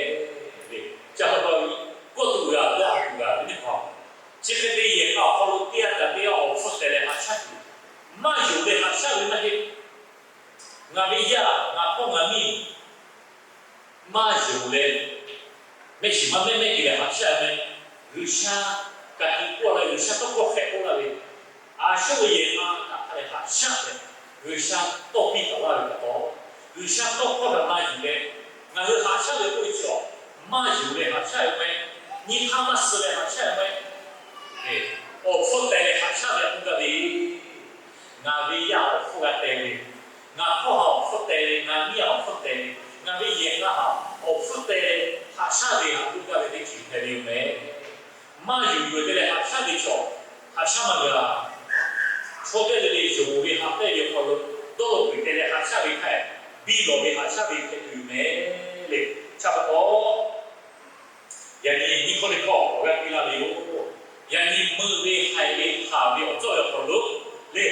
le. Chi pa taw, kawˆ tuˬ g'a, g'a tuˬ g'a ve teˇ hpaˍ, chi hk'e te yehˬ k'a awˬ hk'aw lo teˇ g'aˇ kaꞈ teˇ g'aˇ awˬ hpfuhˇ teh leh haꞈ shaˉ tuˬ, maˇ yonˍ leh haꞈ shaˉ ve maˇ heˆ. Ngaˬ ve yaˇ, ngaˬ hpawˇ ngaˬ miˇ maˇ yonˍ leh, mehˆ shiˍ maˇ mehˆ mehˆ te leh haꞈ shaˉ ve, G'uiˬsha ka tiꞈ k'oˆ la ve, G'uiˬsha tawˇ hkawˇ hk'ehꞈ k'oˆ la ve, a shu ve yehˬ k'a hk'aˬ hk'a leh haꞈ shaˉ leh, G'uiˬsha tawˇ piˇ taˍ laˇ ve pa taw, G'uiˬsha tawˇ hkawˇ htaꞈ na yuˬ leh, ngaˬ hui haꞈ shaˉ ve k'oˆ ve chi awˬ, maˇ yonˍ leh haꞈ shaˉ ve maˇ heˆ, nyi hk'aˇ maˇ suh leh haꞈ shaˉ ve maˇ heˆ. Awˬ hpfuhˇ teh leh haꞈ shaˉ ve htaꞈ k'oˆ gaˇ ve, ngaˬ ve yaˇ awˬ hpfuhˇ g'a teh ve, ngaˬ hpawˇ htaꞈ awˬ hpfuhˇ teh ve, ngaˬ miˇ htaꞈ awˬ hpfuhˇ teh ve, ngaˬ ve yehˬ k'a htaꞈ awˬ hpfuhˇ teh leh haꞈ shaˉ ve htaꞈ k'oˆ gaˇ ve teˇ ceuˬ hpehꞈ ve yoˬ mehˍ. Maˇ yonˍ yonˍ teh leh haꞈ shaˉ ve chaw, haꞈ shaˉ maˇ g'a. Chaw teˇ g'aˇ le le yonˍ ve haꞈ pehnˇ ve awˬ hk'aw lo dawˇ law peuˬ teh leh haꞈ shaˉ ve hk'a, biˇ lawˬ ve haꞈ shaˉ ve hpehꞈ tuˬ yoˬ mehˍ le. Chi pa taw, yaꞈ nyi nyiˇ hkawˇ teˇ hkawˇ awˬ g'aˇ piˇ laˇ ve yoˬ. Yaꞈ nyi meuꞈ ve haiˬ ve haˍ ve awˬ tcuhˇ ve awˬ hk'aw lo le,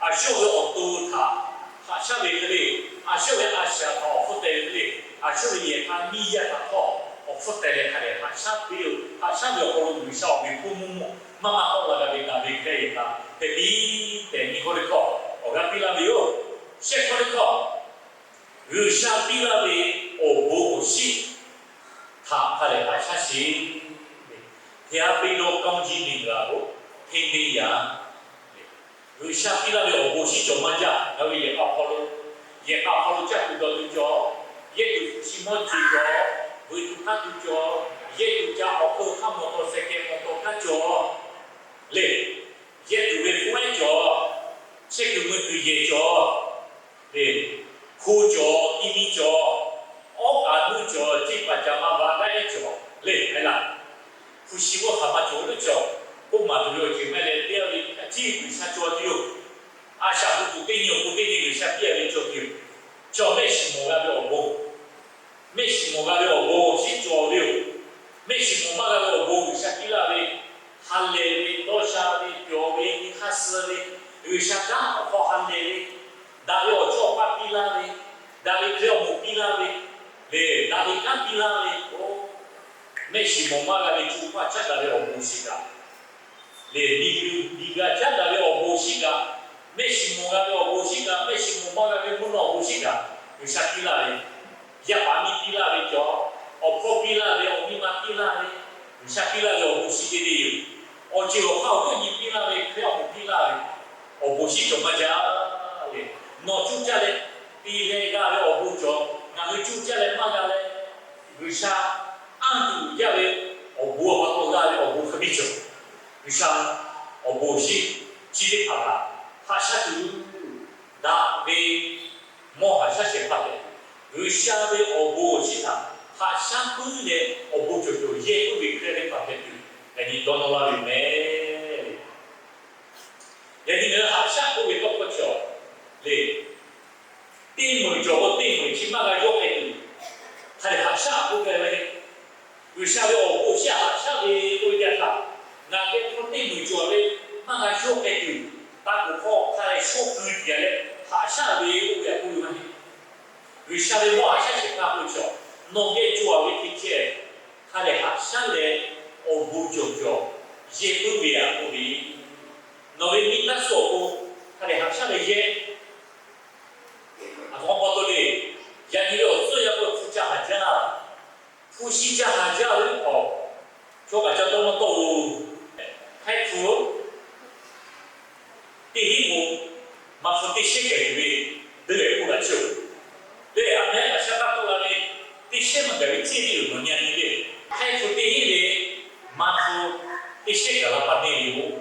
a shu ve awˬ to htaꞈ haꞈ shaˉ ve hk'e le, a shu ve a shaꞈ htaꞈ awˬ hpfuhˇ teh ve hk'e le, a shu ve yehˬ k'a miˇ yaˇ htaꞈ htawˇ awˬ hpfuhˇ teh leh hk'a dehꞈ haꞈ shaˉ piˇ-oˬ. Haꞈ shaˉ ve awˬ hk'aw lo G'uiˬsha awˬ meꞈ hpfuhˇ mvuhˇ mvuhˇ maˇ maˇ k'awˆ la g'a ve daꞈ ve hk'e le, htaꞈ hpehꞈ piˇ tehꞈ nyiˇ hkawˇ teˇ hkawˇ awˬ g'aˇ piˇ laˇ ve yoˬ. Shehˆ hkawˇ teˇ hkawˇ, G'uiˬsha piˇ laˇ ve awˬ bon awˬ shinˉ htaꞈ hk'a dehꞈ haꞈ shaˉ sheˍ. ဘုရားပေးသော ကောင်းကြီးမင်္ဂလာကို ထိန်းသိမ်းရန် G'uiˬsha piˇ laˇ ve awˬ bon awˬ shinˉ cawˬ maˇ jaˇ. Ngaˬ hui yehˬ k'a hk'aw lo, yehˬ k'a hk'aw lo caˇ tuˬ dawˬ tuˬ cawˬ, yehˇ tuˬ hpu shi mawˇ jeˬ cawˬ, vuiˬ tuˬ hk'aˇ tuˬ cawˬ, yehˇ tuˬ ca awˬ hk'aˇ hk'aˇ mawˬ taw seh keh mawˬ taw hk'aˇ cawˬ le. Yehˇ tuˬ ve hpu ehˉ cawˬ, chehˇ kuiˬ mui kuiˬ yehˬ cawˬ le. Hko cawˬ, ti mi cawˬ, awˉ k'aꞈ nuˇ cawˬ, ceˇ paˍ caˍ ma va gaˇ ehˉ cawˬ le. Hk'e laˇ, hpu shi mawˇ hk'aˬ ma cawˬ ve teˇ cawˬ, k'oˆ maˍ tuˬ ve awˬ ceuˬ maˇ heˆ leh, teˇ g'aˇ ve a ciˉ G'uiˬsha cawˬ tuˬ yoˬ. A shaꞈ hu tuˬ teˇ nyi awˬ pon teˇ nyi G'uiˬsha piˇ a ve cawˬ tuˬ yoˬ. Chaw mehˆ shiˍ mawˬ g'a ve awˬ bon, mehˆ shiˍ mawˬ g'a ve awˬ bon awˬ shinˉ cawˬ ve yoˬ. Mehˆ shiˍ mawˬ maˇ g'a ve awˬ bon G'uiˬsha piˇ laˇ ve, ha lehˬ ve, dawˇ sha ve, pyawˬ ve, nyi hk'aˇ suh ve, G'uiˬsha kanˉ awˬ hk'aw ha lehˬ ve, daꞈ ve awˬ chawˇ awˬ paˇ piˇ laˇ ve, daꞈ ve Hkriꞈ awˬ moˍ piˇ laˇ ve, lehˬ daꞈ ve kanˉ piˇ laˇ ve, mehˆ shiˍ mawˬ maˇ g'a ve co paˇ caˉ daꞈ ve awˬ bon shiˉ kaꞈ, lehˬ miˬ guiˬ miˬ guiˬ aꞈ caˉ daꞈ ve awˬ bon shiˉ kaꞈ, mehˆ shiˍ mawˬ g'a ve awˬ bon shiˉ kaꞈ, mehˆ shiˍ mawˬ maˇ g'a ve mvuhˇ naw awˬ bon shiˉ kaꞈ, G'uiˬsha piˇ laˇ ve, yaˇ paˍ miˇ piˇ laˇ ve cawˬ, awˬ hpawˇ piˇ laˇ ve, awˬ miˇ ma piˇ laˇ ve, G'uiˬsha piˇ laˇ ve awˬ bon shiˉ te te yoˬ. Awˬ ceuˬ awˬ hk'aˇ awˬ hk'oˆ nyi piˇ laˇ ve, Hkriꞈ awˬ moˍ piˇ laˇ ve, awˬ bon shiˉ cawˬ maˇ jaˇ le. Nawˬ cuˇ caˇ leh te leh g'a ve awˬ bon cawˬ, ngaˬ hui cuˇ caˇ leh maˇ g'a leh, G'uiˬsha anˇ tuˬ jaˇ ve awˬ bon awˬ pa taw g'a ve awˬ bon hk'a biˇ cawˬ. G'uiˬsha awˬ bon shiˉ chi teˇ hpaˍ htaꞈ haꞈ shaˉ tuˬ, daꞈ ve mawˇ haꞈ shaˉ shehˍ hpaˇ tehꞈ, G'uiˬsha ve awˬ bon awˬ shiˉ htaꞈ haꞈ shaˉ puiˉ leh awˬ bon cawˬ cawˬ yehˇ puiˉ ve Hkriꞈ teˇ hpaˍ hpehꞈ tuˬ, yaꞈ nyi dawˇ nawˇ laˇ ve mehˍ. Yaꞈ nyi ngaˬ hui haꞈ shaˉ k'oˆ ve tawˇ hkawˇ cawˬ le. Teˇ meunˍ cawˬ k'o teˇ meunˍ chi maˇ g'a yawˇ k'ai tuˬ, hk'a dehꞈ haꞈ shaˉ k'oˆ gaˇ ve. G'uiˬsha ve awˬ bon shiˉ haꞈ shaˉ ve k'oˆ ve teˇ htaˇ, ngaˬ geh hk'aw teˇ meunˍ cawˬ ve maˇ g'a yawˇ k'ai tuˬ, taˇ kuˬ hk'aw hk'a dehꞈ shawˉ keu tiꞈ yaꞈ leh haꞈ shaˉ ve k'oˆ ve a k'oˆ ve maˇ heˆ. G'uiˬsha ve mawˇ haꞈ shaˉ shehˍ hpaˇ k'oˆ ve chaw, nawˬ geh cawˬ ve teˇ ceh hk'a dehꞈ haꞈ shaˉ leh awˬ bon cawˬ cawˬ yehˇ puiˉ ve a k'oˆ ve, nawˬ ve miˇ taˇ suh awˬ pon hk'a dehꞈ haꞈ shaˉ leh yehˇ. Aˬ htoꞈ ma pa taw le, yaꞈ nyi ve awˬ tcuhˇ yaˇ k'o hpu ca haˍ jaˇ, hpu shi ca haˍ jaˇ ve teˇ hpaˍ, chaw kaꞈ ca tawˇ maˇ tawˆ-oˬ. Htaiˇ hpu teˇ hinˉ k'o, maˇ hpu teˇ shehˉ gaˬ tuˬ ve deuˇ leh k'oˆ laꞈ chehˇ-oˬ. Lehˬ, a mehˉ kaꞈ shaˉ taˇ tawˆ la ve, teˇ shehˉ maˇ gaˬ ve ceˇ ve yoˬ nawˬ nyi a nyi le. Htaiˇ hpu teˇ hinˉ le, maˇ hpu teˇ shehˉ gaˬ la pa neˇ ve yoˬ.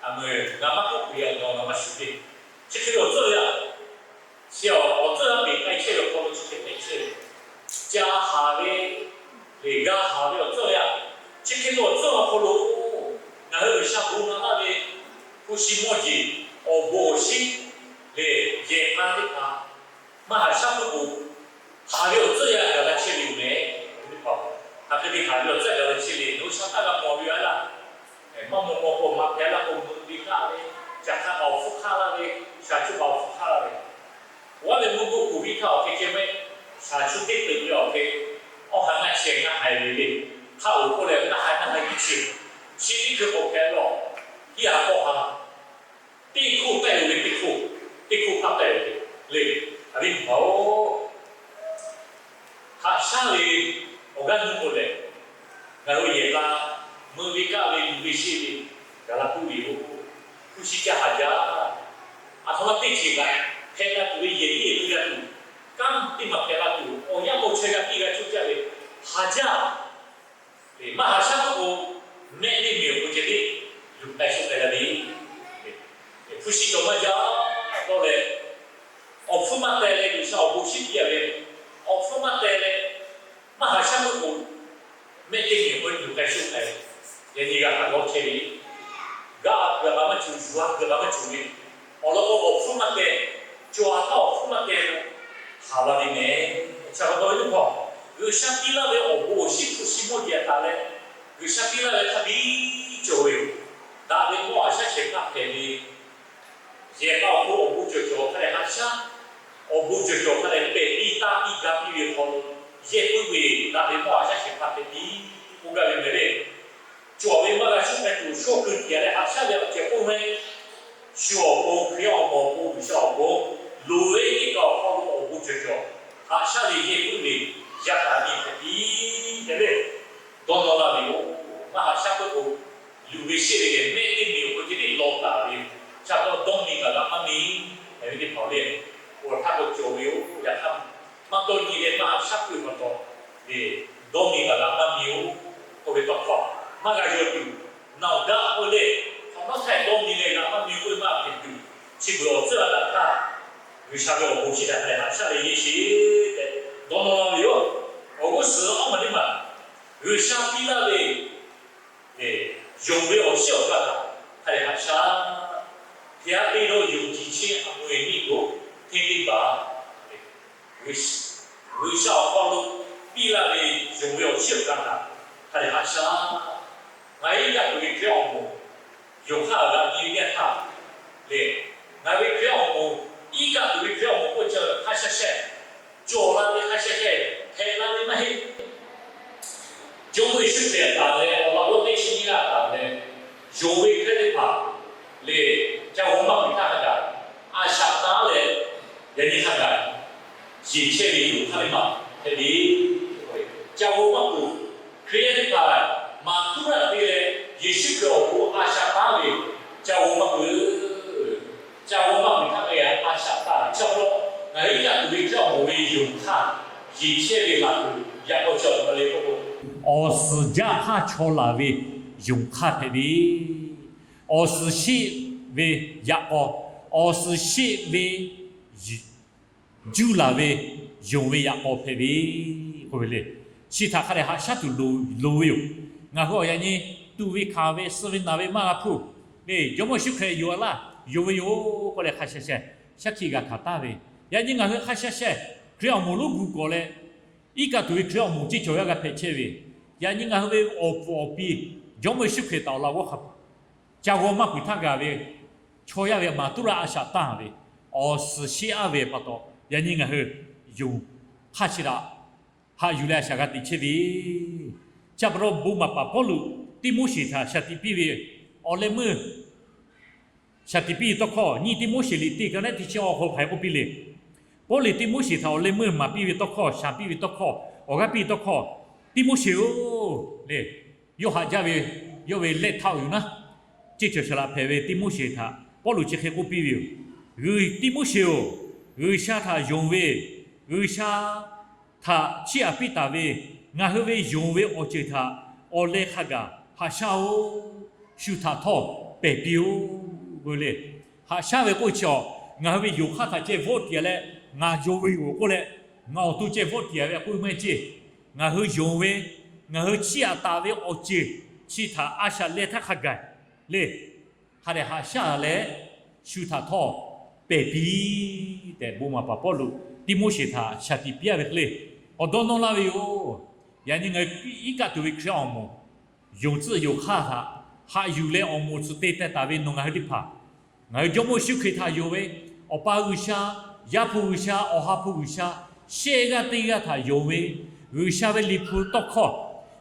A meuˬ ngaˬ maˇ k'oˆ kuiˬ a, nawˬ ngaˬ maˇ shuˍ ve. Chi hk'e ve awˬ tcuhˇ yaˇ, chi awˬ tcuhˇ yaˇ peˬ k'ai chehˇ ve awˬ hk'aw lo chi hk'e hpehꞈ chehˇ ve, ca haˍ ve, lehˬ g'a haˍ ve awˬ tcuhˇ yaˇ. Chi hk'e ve awˬ tcuhˇ awˬ hk'aw lo, ngaˬ hui G'uiˬsha bon na laˇ ve, hpu shi mawˇ jeˬ, awˬ bon awˬ shinˉ, lehˬ yehˬ k'a teˇ hpaˍ maˇ haꞈ shaˉ puiˉ k'o, haˍ ve awˬ tcuhˇ yaˇ gaˬ la chehˇ ve yoˬ mehˍ. Hk'aˬ hk'e te haˍ ve awˬ tcuhˇ gaˬ la chehˇ le, nawˬ hui sha taˇ g'a mawˬ ve a laˇ. Maˇ mawˬ mawˬ k'o, maꞈ hpehꞈ laˇ k'o, meuꞈ te hk'aˇ ve, caˬ hk'a kaꞈ awˬ hpfuhˇ hk'aˇ laˇ ve, shaˍ cuˇ kaꞈ awˬ hpfuhˇ hk'aˇ laˇ ve, Awˬ g'aˇ ve mvuhˇ hk'oˆ kuˬ piˇ htaˇ awˬ hk'e ceh mehˆ, shaˍ shu teˇ peuˬ ve awˬ hk'e, awˬ ha ngaˇ chehˇ ngaˇ haiˬ ve le, hk'a oˍ k'oˆ leh ngaˇ ha ngaˇ ha nyiˇ chi, chi teˇ hkui k'awꞈ hpehꞈ ve awˬ, iˉ ha k'awˇ ha, teˇ hkoˇ taˆ-e ve teˇ hkoˇ, teˇ hkoˇ hpaˇ taˆ-e ve le, a viˉ nyi hpaˍ-oˬ, haꞈ shaˉ ve awˬ g'aˇ nuˇ k'o lehˬ, ngaˬ hui yehˬ la meuꞈ ve kaˆ ve luˬ ve sheˆ ve gaˬ la puiˉ ve yoˬ. Hpu shi ca haˍ jaˇ. Aˬ htoꞈ ma teˇ ceuˬ kaꞈ hpehꞈ la tuˬ ve yehˬ iˉ yehˬ tu g'a tuˬ, kanˉ teˇ maˬ hpehꞈ la tuˬ, awˬ yanˇ k'o chaweh g'a piˇ g'a coˇ caˇ ve haˍ jaˇ. Maˇ haꞈ shaˉ puiˉ k'o, mehˆ teˇ miˬ awˬ hk'aw ceh tiˉ yuˬ k'ai sho k'ai g'a ve, hpu shi cawˬ maˇ jaˇ dawˇ leh, awˬ hpfuhˇ maˇ teh leh G'uiˬsha awˬ bon shiˉ piˇ-a ve, awˬ hpfuhˇ maˇ teh leh, maˇ haꞈ shaˉ puiˉ k'o, mehˆ teˇ miˬ awˬ hk'aw yuˬ k'ai sho k'ai ve, yaꞈ nyi g'a haꞈ g'awˇ chehˇ ve, gaˇ a kuiˬ a k'a maˇ cawˬ, yuˬ a kuiˬ a k'a maˇ cawˬ ve, awˬ lawn k'o awˬ hpfuhˇ maˇ teh, cawˬ a htaˇ awˬ hpfuhˇ maˇ teh lo haˍ la ve mehˍ. Chi pa taw ve teˇ hpaˍ, G'uiˬsha piˇ laˇ ve awˬ bon awˬ shiˉ hpu shi mawˇ jeˬ a taˍ leh, G'uiˬsha piˇ laˇ ve hk'a biˇ cawˬ ve yoˬ. Daꞈ ve mawˇ a shaˉ shehˍ hpaˇ hpehꞈ ve, yehˬ k'a awˬ hk'aw lo awˬ bon cawˬ cawˬ hk'a dehꞈ haꞈ shaˉ, awˬ bon cawˬ cawˬ hk'a dehꞈ pehˬ piˇ taˇ piˇ ga piˇ ve hk'aw lo, yehˬ puiˉ ve daꞈ ve mawˇ a shaˉ shehˍ hpaˇ hpehꞈ piˇ k'oˆ gaˇ ve mehˍ le. Cawˬ ve maˇ g'a shuˉ k'ai tuˬ shawˇ keu tiꞈ a leh haꞈ shaˉ ve awˬ cehˬ k'oˆ ve, shu awˬ pon, Hkriꞈ yaˇ awˬ moˍ awˬ pon, G'uiˬsha awˬ pon, loˍ ve iˉ kaˆ awˬ hk'aw lo awˬ bon cawˬ cawˬ, haꞈ shaˉ ve yehˬ puiˉ ve, yaˇ paˍ yaˇ miˇ hpehꞈ piˇ tehꞈ le, dawˇ nawˇ laˇ ve yoˬ. Maˇ haꞈ shaˉ puiˉ k'o, luˬ ve sheˆ ve lehˬ mehˆ teˇ miˬ awˬ hk'aw ceh tiˉ lawˬ taˍ ve yoˬ. Chi pa taw dawˇ miˬ kaꞈ g'a maˇ miˬ, hpehꞈ ve teˇ hpaˍ le, awˬ htaˇ k'o cawˬ ve yoˬ. Yaꞈ hk'aˇ, maˇ dawˇ nyi leh maˇ haꞈ shaˉ puiˉ pa taw, dawˇ miˬ kaꞈ g'a maˇ miˬ-oˬ k'oˆ ve tawˇ hkawˇ maˇ g'a yaw tuˬ, naˬ awˬ daꞈ k'oˆ leh, hk'awꞈ nawˉ htaˇ dawˇ miˬ leh g'a maˇ miˬ k'oˆ ve maˇ hpehꞈ tuˬ, chi beuꞈ awˬ tcuhˉ a daꞈ htaˇ, G'uiˬsha ve awˬ bon chi htaꞈ hk'a dehꞈ haꞈ shaˉ ve yehˬ sheˍ tehꞈ dawˇ nawˇ laˇ ve yoˬ. Awˬ g'uˇ suhˍ awˬ maˬ teˇ maˬ, G'uiˬsha piˇ laˇ ve yonˍ ve awˬ shiˉ awˬ hk'aˇ htaꞈ hk'a dehꞈ haꞈ shaˉ. ဘုရားပေးသောယုံကြည်ခြင်း အမွေအနှစ်ကို ထိန်းသိမ်းပါ. G'uiˬsha awˬ hk'aw lo piˇ laˇ ve yonˍ ve awˬ shiˉ awˬ hk'aˇ htaꞈ hk'a dehꞈ haꞈ shaˉ. Ngaˬ hui iˉ kaˆ tuˬ ve Hkriꞈ awˬ moˍ yonˍ hk'aˇ g'a nyi ve teˇ htaˇ lehˬ, ngaˬ hui ve Hkriꞈ awˬ moˍ, iˉ kaˆ tuˬ ve Hkriꞈ awˬ moˍ k'oˆ chi hk'a sha sheh, cawˬ la ve hk'a sha sheh, hpehꞈ la ve maˇ heˆ. Jawˇmawˇ Yeˍsuˆ Hkriꞈ taˍ leh awˬ laꞈ g'awˇ teˇ chi nyiˇ g'aˇ taˍ leh, yonˍ ve Hkriꞈ teˇ hpaˍ lehˬ, ca g'awˇ maˇ kuiˬ htaˇ hk'a gaˬ a shaꞈ taˉ leh, yaꞈ nyi hk'a gaˬ yeˬ chehˇ ve yoˬ hk'aˇ ve maˇ hpehꞈ ve. Ca g'awˇ maˇ kuiˬ, Hkriꞈ yaˇ teˇ hpaˍ maˍ tuˉ laˇ te leh Yeˍsuˆ Hkriꞈ awˬ pon a shaꞈ taˉ ve, ca g'awˇ maˇ kuiˬ, ca g'awˇ maˇ kuiˬ htaˇ ve a shaꞈ taˍ ve chaw lo, ngaˬ hui iˉ kaˆ tuˬ ve Hkriꞈ awˬ moˍ ve yonˍ hk'aˇ yeˬ chehˇ ve laˬ tuˬ yaꞈ k'aw chi awˬ hk'aw lo le k'oˆ k'o, awˬ suhˍ jaˇ hk'aˇ chaw laˬ ve yonˍ hk'aˇ hpehꞈ ve, awˬ suhˍ sheˆ ve yaꞈ k'aw, awˬ suhˍ sheˆ ve juˇ laˬ ve yonˍ ve yaꞈ k'aw hpehꞈ ve k'oˆ ve le. Chi htaꞈ hk'a dehꞈ haꞈ shaˉ tuˬ loˍ ve yoˬ. Ngaˬ hui awˬ yaꞈ nyi tuꞈ ve hkanˍ ve suh ve naˬ ve maˇ g'a hpuˇ ve, Jawˇmawˇ Yeˍsuˆ Hkriꞈ yonˍ a laˇ, yonˍ ve yoˬ k'oˆ leh hk'a sha sheh shaˉ hkiˆ g'a hkanˍ taˍ ve, yaꞈ nyi ngaˬ hui hk'a sha sheh Hkriꞈ awˬ moˍ lonˉ gu k'awꞈ leh, iˉ kaˆ tuˬ ve Hkriꞈ awˬ moˍ ceˇ cawˬ yaˇ g'a hpehꞈ chehˇ ve, yaꞈ nyi ngaˬ hui ve awˬ puˍ awˬ pi Jawˇmawˇ Yeˍsuˆ Hkriꞈ taˍ awˬ laꞈ g'awˇ hk'a ca g'awˇ maˇ kuiˬ htaˇ g'a ve chaw yaˇ ve maˍ tuˉ laˇ a shaꞈ taˉ ve, awˬ suhˍ sheˆ aˉ ve pa taw, yaꞈ nyi ngaˬ hui yonˍ hk'aˇ chi htaꞈ haꞈ yuˬ leh a shaꞈ g'a teꞈ chehˇ ve. Chi pa taw bon maˍ paˍ Pawˇluꞈ Tiˆmoˉseˍ htaꞈ shaˍ tiꞈ piˇ ve awˬ leh meuˇ shaˍ tiꞈ piˇ ve tawˇ hkawˇ, nyiˇ Tiˆmoˉseˍ liꞈ teˇ ka lehˉ teˇ chi awˬ hk'aw hk'aˬ hk'e k'oˆ piˇ le. Pawˇluꞈ Tiˆmoˉseˍ htaꞈ awˬ leh meuˇ maˍ piˇ ve tawˇ hkawˇ, shaˍ piˇ ve tawˇ hkawˇ, awˬ g'aˇ piˇ ve tawˇ hkawˇ, Tiˆmoˉseˍ-oˬ le, yawˇ haꞈ jaˇ ve, yawˇ ve lehˆ htaˇ oˬ yoˬ naˉ, ceˇ cawˬ shaˍ laꞈ hpehꞈ ve Tiˆmoˉseˍ htaꞈ Pawˇluꞈ chi hk'e k'oˆ piˇ ve yoˬ. G'uiˬ, Tiˆmoˉseˍ-oˬ, G'uiˬsha htaꞈ yonˍ ve, G'uiˬsha htaꞈ chiˇ aꞈ piˇ taˍ ve, ngaˬ hui ve yonˍ ve awˬ ceuˬ htaꞈ awˬ leh hk'a gaˬ haꞈ shaˉ-oˬ. Shu htaꞈ htawˇ pehˬ piˇ-oˬ ve le. Haꞈ shaˉ ve k'oˆ chi awˬ, ngaˬ hui ve yonˍ hk'aˇ htaꞈ ceh vawˆ tiꞈ leh, ngaˬ yonˍ ve yoˬ k'oˆ leh, ngaˬ awˬ to ceh vawˆ tiꞈ ve k'oˆ maˇ heˆ ceˇ. Ngaˬ hui yonˍ ve, ngaˬ hui chiˇ aꞈ taˍ ve awˬ ceuˬ chi htaꞈ a shaꞈ leh htaˇ hk'a gaˬ le, hk'a dehꞈ haꞈ shaˉ leh, shu htaꞈ htawˇ pehˬ piˇ tehꞈ bon maˍ paˍ Pawˇluꞈ Tiˆmoˉseˍ htaꞈ shaˍ tiꞈ piˇ-a ve hk'e le, awˬ dawˇ nawˇ laˇ ve yoˬ. Yaꞈ nyi ngaˬ hui iˉ kaˆ tuˬ ve Hkriꞈ awˬ moˍ yonˍ tcuhˆ yonˍ hk'aˇ htaꞈ haꞈ yuˬ leh awˬ moˍ tcuh te teh taˍ ve nawˬ ngaˬ hui teˇ hpaˍ, ngaˬ hui Jawˇmawˇ Yeˍsuˆ Hkriꞈ htaꞈ yonˍ ve, Awˬ pa G'uiˬsha Yaˇ hpu G'uiˬsha, Awˬ ha hpu G'uiˬsha, shehˆ g'aˇ teˇ g'aˇ htaꞈ yonˍ ve, G'uiˬsha ve Liꞈ hpu tawˇ hkawˇ,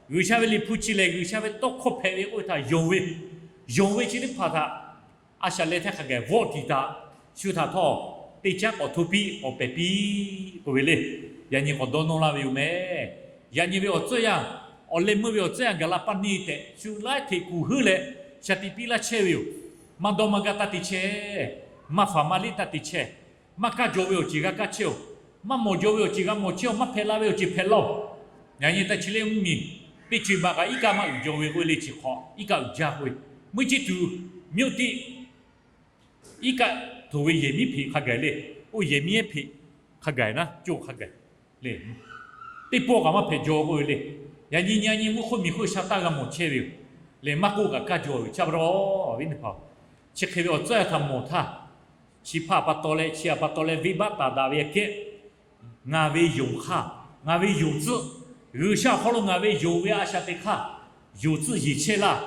G'uiˬsha ve Liꞈ hpu chi lehˬ G'uiˬsha ve tawˇ hkawˇ hpehꞈ ve k'oˆ ve htaꞈ yonˍ ve, yonˍ ve chi teˇ hpaˍ htaꞈ a shaꞈ leh htaˇ hk'a gaˬ vawˆ tiˍ htaꞈ shu htaꞈ htawˇ, teˇ caˉ k'awꞈ hto piˇ k'awꞈ pehˬ piˇ k'oˆ ve le. Yaꞈ nyi k'awꞈ dawˇ nawˇ laˇ ve yoˬ mehˍ. Yaꞈ nyi ve awˬ tcuhˇ yanˇ, awˬ leh meuˇ ve awˬ tcuhˇ yanˇ gaˬ la paˇ neˇ tehꞈ shu laiˉ hteꞈ kuˬ heuˆ leh shaˍ tiꞈ piˇ laˇ chehˇ ve yoˬ. Maˇ dawˇ maˇ gaˇ taˇ te chehˇ, maˇ faˍ maˇ liˆ taˇ te chehˇ, maˇ kaˇ jaw ve awˬ ceuˬ g'a kaˇ chehˇ-oˬ, maˇ mawˬ jaw ve awˬ ceuˬ g'a mawˬ chehˇ-oˬ, maˇ hpehꞈ la ve awˬ ceuˬ hpehꞈ laˇ-oˬ. Yaꞈ nyi ta chi leh mvuhˇmiˬ teˇ ceuˬ baˬ kaꞈ iˉ kaˆ maˇ uiˍ jaw ve k'oˆ ve le, chi hk'awꞈ iˉ kaˆ uiˍ jaˇ k'oˆ ve, meuˇ chi tuˬ မြို့သစ် iˉ kaˆ htoꞈ ve yehˬ miˉ hpeꞈ hk'a gaˬ le. Oˇ yehˬ miˉ ehˉ hpeꞈ hk'a gaˬ naˉ cawˇ hk'a gaˬ le. Teˇ pawˆ kaꞈ maˇ hpehꞈ jaw k'oˆ ve le. Yaꞈ nyi nyi a nyi mvuhˇ hk'oˆ miˬ hk'oˆ sha taˇ g'a mawˬ chehˇ ve yoˬ. Lehˬ maˇ k'oˆ kaꞈ kaˇ jaw ve chi pa taw, viˉ nyi hpaˍ, chi hk'e ve awˬ tcuhˇ htaꞈ mawˬ htaˇ, chi hpaˇ pa taw leh chi htaꞈ pa taw leh venˇbaˆ taˍ daꞈ ve aꞈ kehˉ, ngaˬ ve yonˍ hk'aˇ, ngaˬ ve yonˍ tcuhˆ, G'uiˬsha awˬ hk'aw lo ngaˬ ve yonˍ ve a shaꞈ teꞈ hk'aˇ, yonˍ tcuhˆ yeˬ chehˇ laˇ,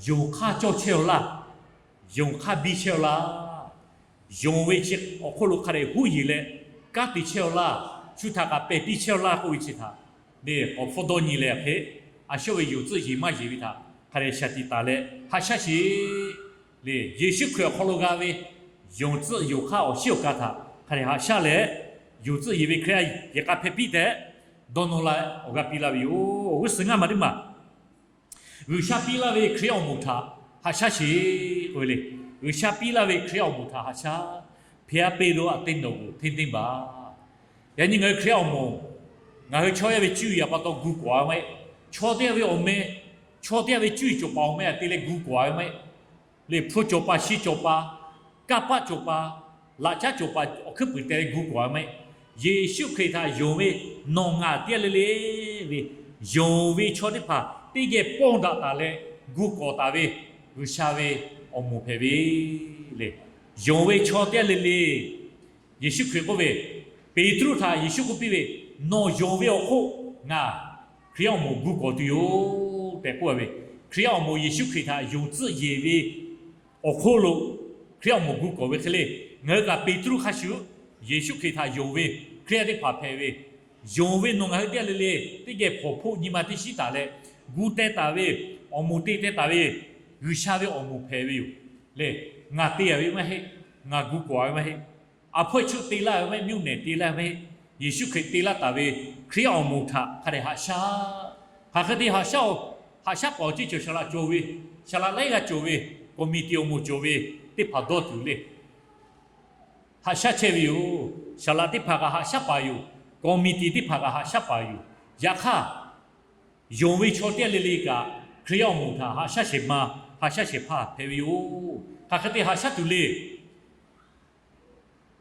yonˍ hk'aˇ cawˇ chehˇ-aw laˇ, yonˍ hk'aˇ biˇ chehˇ-aw laˇ, yonˍ ve chi awˬ hk'oˆ lo hk'a dehꞈ huˉ yeˬ leh kanˉ te chehˇ-aw laˇ, shu htaꞈ kaꞈ pehˬ piˇ chehˇ-aw laˇ k'oˆ ve chi htaꞈ, lehˬ k'awꞈ hpfuhˇ dawˇ nyi leh aꞈ hk'e, a shu ve yonˍ tcuhˆ yeˬ maˇ yeˬ ve htaꞈ hk'a dehꞈ shaˍ tiꞈ taˍ leh haꞈ shaˉ sheˍ. Lehˬ Yeˍsuˆ Hkriꞈ awˬ hk'aw lo g'a ve yonˍ tcuhˆ yonˍ hk'aˇ awˬ shiˉ awˬ ka htaꞈ hk'a dehꞈ haꞈ shaˉ leh, yonˍ tcuhˆ yeˬ ve Hkriꞈ yaˇ yehˬ k'a hpehꞈ piˇ tehꞈ dawˇ nawˇ laˇ awˬ g'aˇ piˇ laˇ ve yoˬ. Awˬ g'uˇ suhˍ ngaˇ maˬ teˇ maˬ, G'uiˬsha piˇ laˇ ve Hkriꞈ yaˇ awˬ moˍ htaꞈ haꞈ shaˉ sheˍ k'oˆ ve le. G'uiˬsha piˇ laˇ ve Hkriꞈ yaˇ awˬ moˍ htaꞈ haꞈ shaˉ. ဘုရားပေးတော် အသင်းတော်ကို ထိန်းသိမ်းပါ. Yaꞈ nyi ngaˬ hui Hkriꞈ yaˇ awˬ moˍ, ngaˬ hui chaw yaˇ ve cuˇ yiˍ a pa taw gu kawˍ a ve maˇ heˆ. Chaw teˇ g'aˇ ve awˬ meh, chaw teˇ g'aˇ ve cuˇ yiˍ cawˬ paˍ awˬ meh a te leh gu kawˍ a ve maˇ heˆ. Lehˬ hpu cawˬ paˍ, shi cawˬ paˍ, kanˇ paˆ cawˬ paˍ, laꞈ caˉ cawˬ paˍ awˬ hkuiˉ puiˍ te leh gu kawˍ a ve maˇ heˆ. Yeˍsuˆ Hkriꞈ htaꞈ yonˍ ve nawˬ ngaˬ teˇ g'aˇ le le ve, yonˍ ve chaw teˇ hpaˍ teˇ geh pawˇ daꞈ taˍ leh gu kawˍ taˍ ve G'uiˬsha ve awˬ moˍ hpehꞈ ve le. Yonˍ ve chaw teˇ g'aˇ le le, Yeˍsuˆ Hkriꞈ k'oˆ ve, Peˍtruˆ htaꞈ Yeˍsuˆ k'oˆ piˇ ve, nawˬ yonˍ ve awˬ hk'oˆ ngaˬ Hkriꞈ yaˇ awˬ moˍ gu kawˍ tuˬ yoˬ tehꞈ k'oˆ ve. Hkriꞈ yaˇ awˬ moˍ Yeˍsuˆ Hkriꞈ htaꞈ yonˍ tcuhˆ yeˬ ve awˬ hk'oˆ lo Hkriꞈ yaˇ awˬ moˍ gu kawˍ ve hk'e le. Ngaˬ hui kaꞈ Peˍtruˆ hk'a shuˍ Yeˍsuˆ Hkriꞈ htaꞈ yonˍ ve Hkriꞈ yaˇ teˇ hpaˍ hpehꞈ ve, yonˍ ve nawˬ ngaˬ hui teˇ g'aˇ le le teˇ geh hpawnˬ hpoˆ nyi ma teˇ shiˉ taˍ leh, gu teh taˍ ve, awˬ moˍ te teh taˍ ve, G'uiˬsha ve awˬ moˍ hpehꞈ ve yoˬ. Lehˬ, ngaˬ te a ve maˇ heˆ, ngaˬ gu kawˍ a ve maˇ heˆ, a hpawehˇ chuˆ te laˇ ve maˇ heˆ, မြို့နယ် te laˇ ve maˇ heˆ. Yeˍsuˆ Hkriꞈ te laˇ taˍ ve Hkriꞈ yaˇ awˬ moˍ htaꞈ hk'a dehꞈ haꞈ shaˉ. Hk'aˬ hk'e te haꞈ shaˉ-oˬ, haꞈ shaˉ paˍ awˬ ceˇ cawˬ saˍ laꞈ cawˬ ve, saˍ laꞈ laiˉ g'aˇ cawˬ ve, committee awˬ moˍ cawˬ ve teˇ hpaˍ dawˇ tuˬ le. Haꞈ shaˉ chehˇ ve yoˬ. Saˍ laꞈ teˇ hpaˍ kaꞈ haꞈ shaˉ paˍ yoˬ. Committee teˇ hpaˍ kaꞈ haꞈ shaˉ paˍ yoˬ. Yaꞈ hk'aˇ, yonˍ ve chaw teˇ g'aˇ le le kaꞈ Hkriꞈ yaˇ awˬ moˍ htaꞈ haꞈ shaˉ shehˍ ma, haꞈ shaˉ shehˍ hpaˇ hpehꞈ ve yoˬ. Hk'aˬ hk'e te haꞈ shaˉ tuˬ le.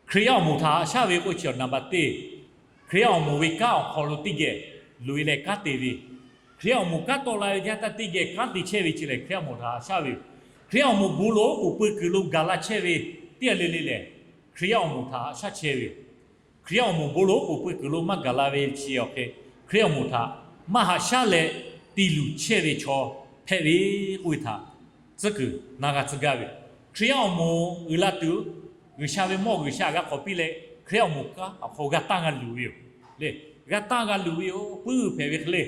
Hkriꞈ yaˇ awˬ moˍ htaꞈ haꞈ shaˉ ve k'oˆ chi awˬ naˍ baˬ teˇ, Hkriꞈ yaˇ awˬ moˍ ve kanˉ awˬ hk'aw lo teˇ geh loꞈ e leh kanˉ te ve, Hkriꞈ yaˇ awˬ moˍ kanˉ tawˆ la ve teˇ yanˇ htaˇ teˇ geh kanˉ te chehˇ ve chi lehˬ Hkriꞈ yaˇ awˬ moˍ htaꞈ haꞈ shaˉ ve yoˬ. Hkriꞈ yaˇ awˬ moˍ bon lawˬ oˉ k'oˍ pui kuiˬ lo gaˬ la chehˇ ve teˇ g'aˇ le le lehˬ, Hkriꞈ yaˇ awˬ moˍ htaꞈ haꞈ shaˉ chehˇ ve yoˬ. Hkriꞈ yaˇ awˬ moˍ bon lawˬ oˉ k'oˍ pui kuiˬ lo maˇ gaˬ la ve chi awˬ hk'e, Hkriꞈ yaˇ awˬ moˍ htaꞈ maˇ haꞈ shaˉ leh te luˬ chehˇ ve chaw hpehꞈ ve k'oˆ ve htaꞈ tcuhˉ kuiˬ na g'a tcuh gaˇ ve yoˬ. Hkriꞈ yaˇ awˬ moˍ uiˍ la tuˬ, G'uiˬsha ve mawˇ G'uiˬsha g'a k'awꞈ piˇ leh Hkriꞈ yaˇ awˬ moˍ kanˉ awˬ hk'aw g'a tanˇ g'a luˬ ve yoˬ. Lehˬ, g'a tanˇ g'a luˬ ve yoˬ. Puiˉ hpehꞈ ve hk'e le,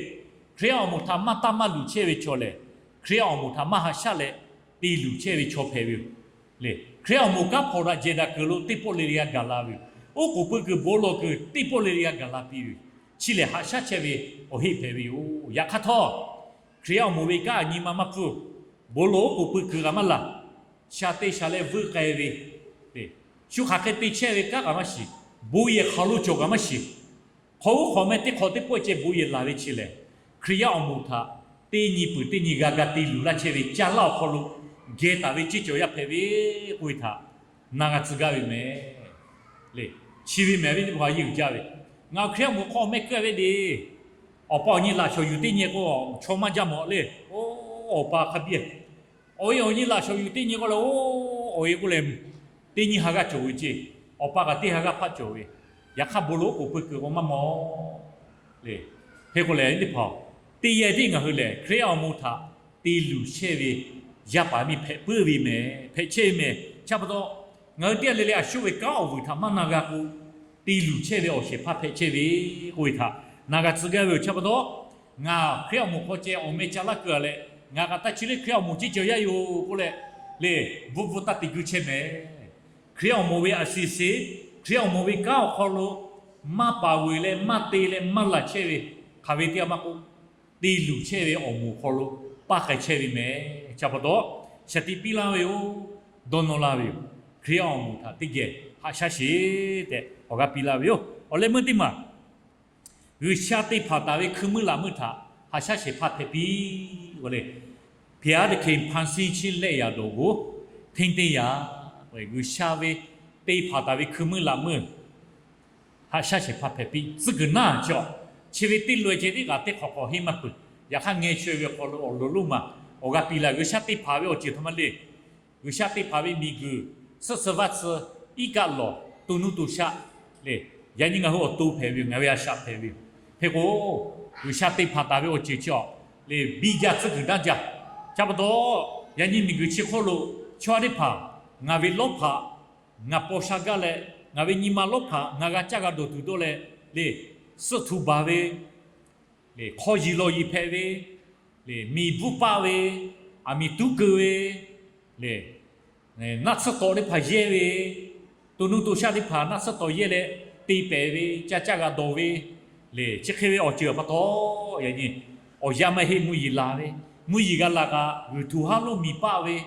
Hkriꞈ yaˇ awˬ moˍ htaꞈ maˇ tanˇ maˇ luˬ chehˇ ve chaw lehˬ, Hkriꞈ yaˇ awˬ moˍ htaꞈ maˇ haꞈ shaˉ leh te luˬ chehˇ ve chaw hpehꞈ ve yoˬ. Lehˬ, Hkriꞈ yaˇ awˬ moˍ kanˉ hpawnˬ daꞈ jehˬ daꞈ kuiˬ lo teˇ pawˆ le le g'a gaˬ la ve yoˬ. Oˉ k'oˍ pui kuiˬ bon lawˬ kuiˬ teˇ pawˆ le le g'a gaˬ la piˇ ve yoˬ. Chi lehˬ haꞈ shaˉ chehˇ ve awˬ heˆ hpehꞈ ve yoˬ. Yaꞈ hk'aˇ htawˇ, Hkriꞈ yaˇ awˬ moˍ ve kanˉ a nyi ma maˇ pfuhˇ, bon lawˬ oˉ k'oˍ pui kuiˬ kaꞈ maˇ laˬ, shaˍ te shaˍ leh vuiˇ k'ai ve, shu hk'aˬ hk'e te chehˇ ve kanˉ kaꞈ maˇ shiˍ, bon yehˬ hk'aˬ lo cawˬ kaꞈ maˇ shiˍ, hk'aw uˉ hk'aw meh teˇ hk'awꞈ teˇ pawˆ ceh bon yehˬ laˬ ve chi lehˬ, Hkriꞈ yaˇ awˬ moˍ htaꞈ teˇ nyi peuˬ teˇ nyi g'a ga te luˬ laˇ chehˇ ve caˇ lanˇ awˬ hk'aw lo geh taˍ ve ceˇ cawˬ yaˇ hpehꞈ ve k'oˆ ve htaꞈ na g'a tcuh gaˇ ve yoˬ mehˍ. Lehˬ, chi ve mehˍ ve teˇ hpaˍ yeˇ uiˍ jaˇ ve, ngaˬ Hkriꞈ yaˇ awˬ moˍ hk'aw meh keu ve le, awˬ pa awˬ nyi laꞈ shawˍ yuˬ teˇ nyi k'o, chaw maˇ jaˇ mawˬ le. Oˇ, awˬ pa hk'a biˇ, awˬ e awˬ nyi laꞈ shawˍ yuˬ teˇ nyi k'o leh, oˇ, awˬ e k'oˆ leh, teˇ nyi ha g'aˇ cawˬ ve ceˇ, awˬ pa kaꞈ teˇ ha g'aˇ hpaˆ cawˬ ve, yaꞈ hk'aˇ bon lawˬ oˉ k'oˍ pui kuiˬ k'o maˇ mawˬ le. Hk'e k'o lehˬ, teˇ hpaˍ, teˇ yanˇ tiˉ ngaˬ hui lehˬ Hkriꞈ yaˇ awˬ moˍ htaꞈ te luˬ chehˇ ve yaˇ paˍ miˇ hpehꞈ puiˉ ve mehˍ, hpehꞈ chehˇ ve mehˍ. Chi pa taw, ngaˬ hui teˇ g'aˇ le le a shu ve kanˉ awˬ vuiˬ htaꞈ maˇ na g'a k'o, te luˬ chehˇ ve awˬ shehˍ hpaˇ hpehꞈ chehˇ ve k'oˆ ve htaꞈ na g'a tcuh gaˇ ve yoˬ. Chi pa taw, ngaˬ Hkriꞈ awˬ moˍ hk'aw ceh awˬ meh ca laˇ keu a leh, ngaˬ kaꞈ taˇ chi lehˬ Hkriꞈ awˬ moˍ ceˇ cawˬ yaˇ yoˬ k'oˆ leh, lehˬ bvuhˆ bvuhˆ taˇ te guˇ chehˇ mehˍ. Hkriꞈ awˬ moˍ ve a si se, Hkriꞈ awˬ moˍ ve kanˉ awˬ hk'aw lo maˇ paˍ veuˬ leh maˇ te leh maˇ laˬ chehˇ ve hk'aˬ ve teˇ g'aˇ maˇ k'oˆ, te luˬ chehˇ ve awˬ moˍ hk'aw lo paˇ k'ai chehˇ ve mehˍ. Chi pa taw, shaˍ tiꞈ piˇ laˇ ve yoˬ. Dawˇ nawˇ laˇ ve yoˬ. Hkriꞈ awˬ moˍ htaꞈ teˇ geh haꞈ shaˉ sheˍ tehꞈ awˬ g'aˇ piˇ laˇ ve yoˬ. Awˬ leh meuˇ teˇ maˬ G'uiˬsha te hpanˍ taˍ ve hkui meuˇ laꞈ meuˇ htaꞈ haꞈ shaˉ shehˍ hpaˇ hpehꞈ piˇ. ဘုရားသခင် ဖန်ဆင်းခြင်းလက်ရာတော်ကို ထိန်းသိမ်းရာ G'uiˬsha ve te hpanˍ taˍ ve hkui meuˇ laꞈ meuˇ haꞈ shaˉ shehˍ hpaˇ hpehꞈ piˇ. Tcuh kuiˬ naˇ chi, chi ve teˇ loꞈ-e ceh teˇ kaꞈ teˇ hk'awꞈ hk'awꞈ henˇ maˇ peuˬ. Yaꞈ hk'aˇ ngeh chaweh ve awˬ hk'aw lo awˬ loꞈ lonˉ ma awˬ g'aˇ piˇ laˇ. G'uiˬsha te hpanˍ ve awˬ ceuˬ htaꞈ maˇ le. G'uiˬsha te hpanˍ ve miˬguiˬ, suhˆ tcuh vaˇ tcuh, iˉ kaˆ lawˬ, to nuˇ to shaˆ le. Yaꞈ nyi ngaˬ hui awˬ to hpehꞈ ve yoˬ. Ngaˬ ve a shaꞈ hpehꞈ ve yoˬ. Hk'e k'o, G'uiˬsha te hpanˍ taˍ ve awˬ ceuˬ chi le, biˇ jaˇ tcuh kuiˬ daˇ jaˇ. Chi pa taw, yaꞈ nyi miˬguiˬ chi hk'oˆ lo chaw yaˇ teˇ hpaˍ ngaˬ ve lawˉ hpaꞈ ngaˬ paw sha gaˇ leh, ngaˬ ve nyi ma lawˉ hpaꞈ ngaˬ g'a caˇ g'a dawˬ tuˬ dawˇ leh le, suhˆ htu baˬ ve, hk'aw yiˍ lawˬ yiˍ hpehꞈ ve, miˬ bvuhˇ paˆ ve, aˬ miˍ tuˉ keu ve le, naˆ tsuhˇ tawꞈ teˇ hpaˍ yehˇ ve, to nuˇ to shaˆ teˇ hpaˍ naˆ tsuhˇ tawꞈ yehˇ leh te pehˍ ve, caˇ caˇ g'a dawˬ ve le, chi hk'e ve awˬ ceuˬ pa taw, yaꞈ nyi awˬ yanˇ maˇ heˆ mvuhˇ yeˬ la ve, mvuhˇ yeˬ g'a la kaꞈ g'uiˬ htuꞈ haˉ lonˉ miˬ paˆ ve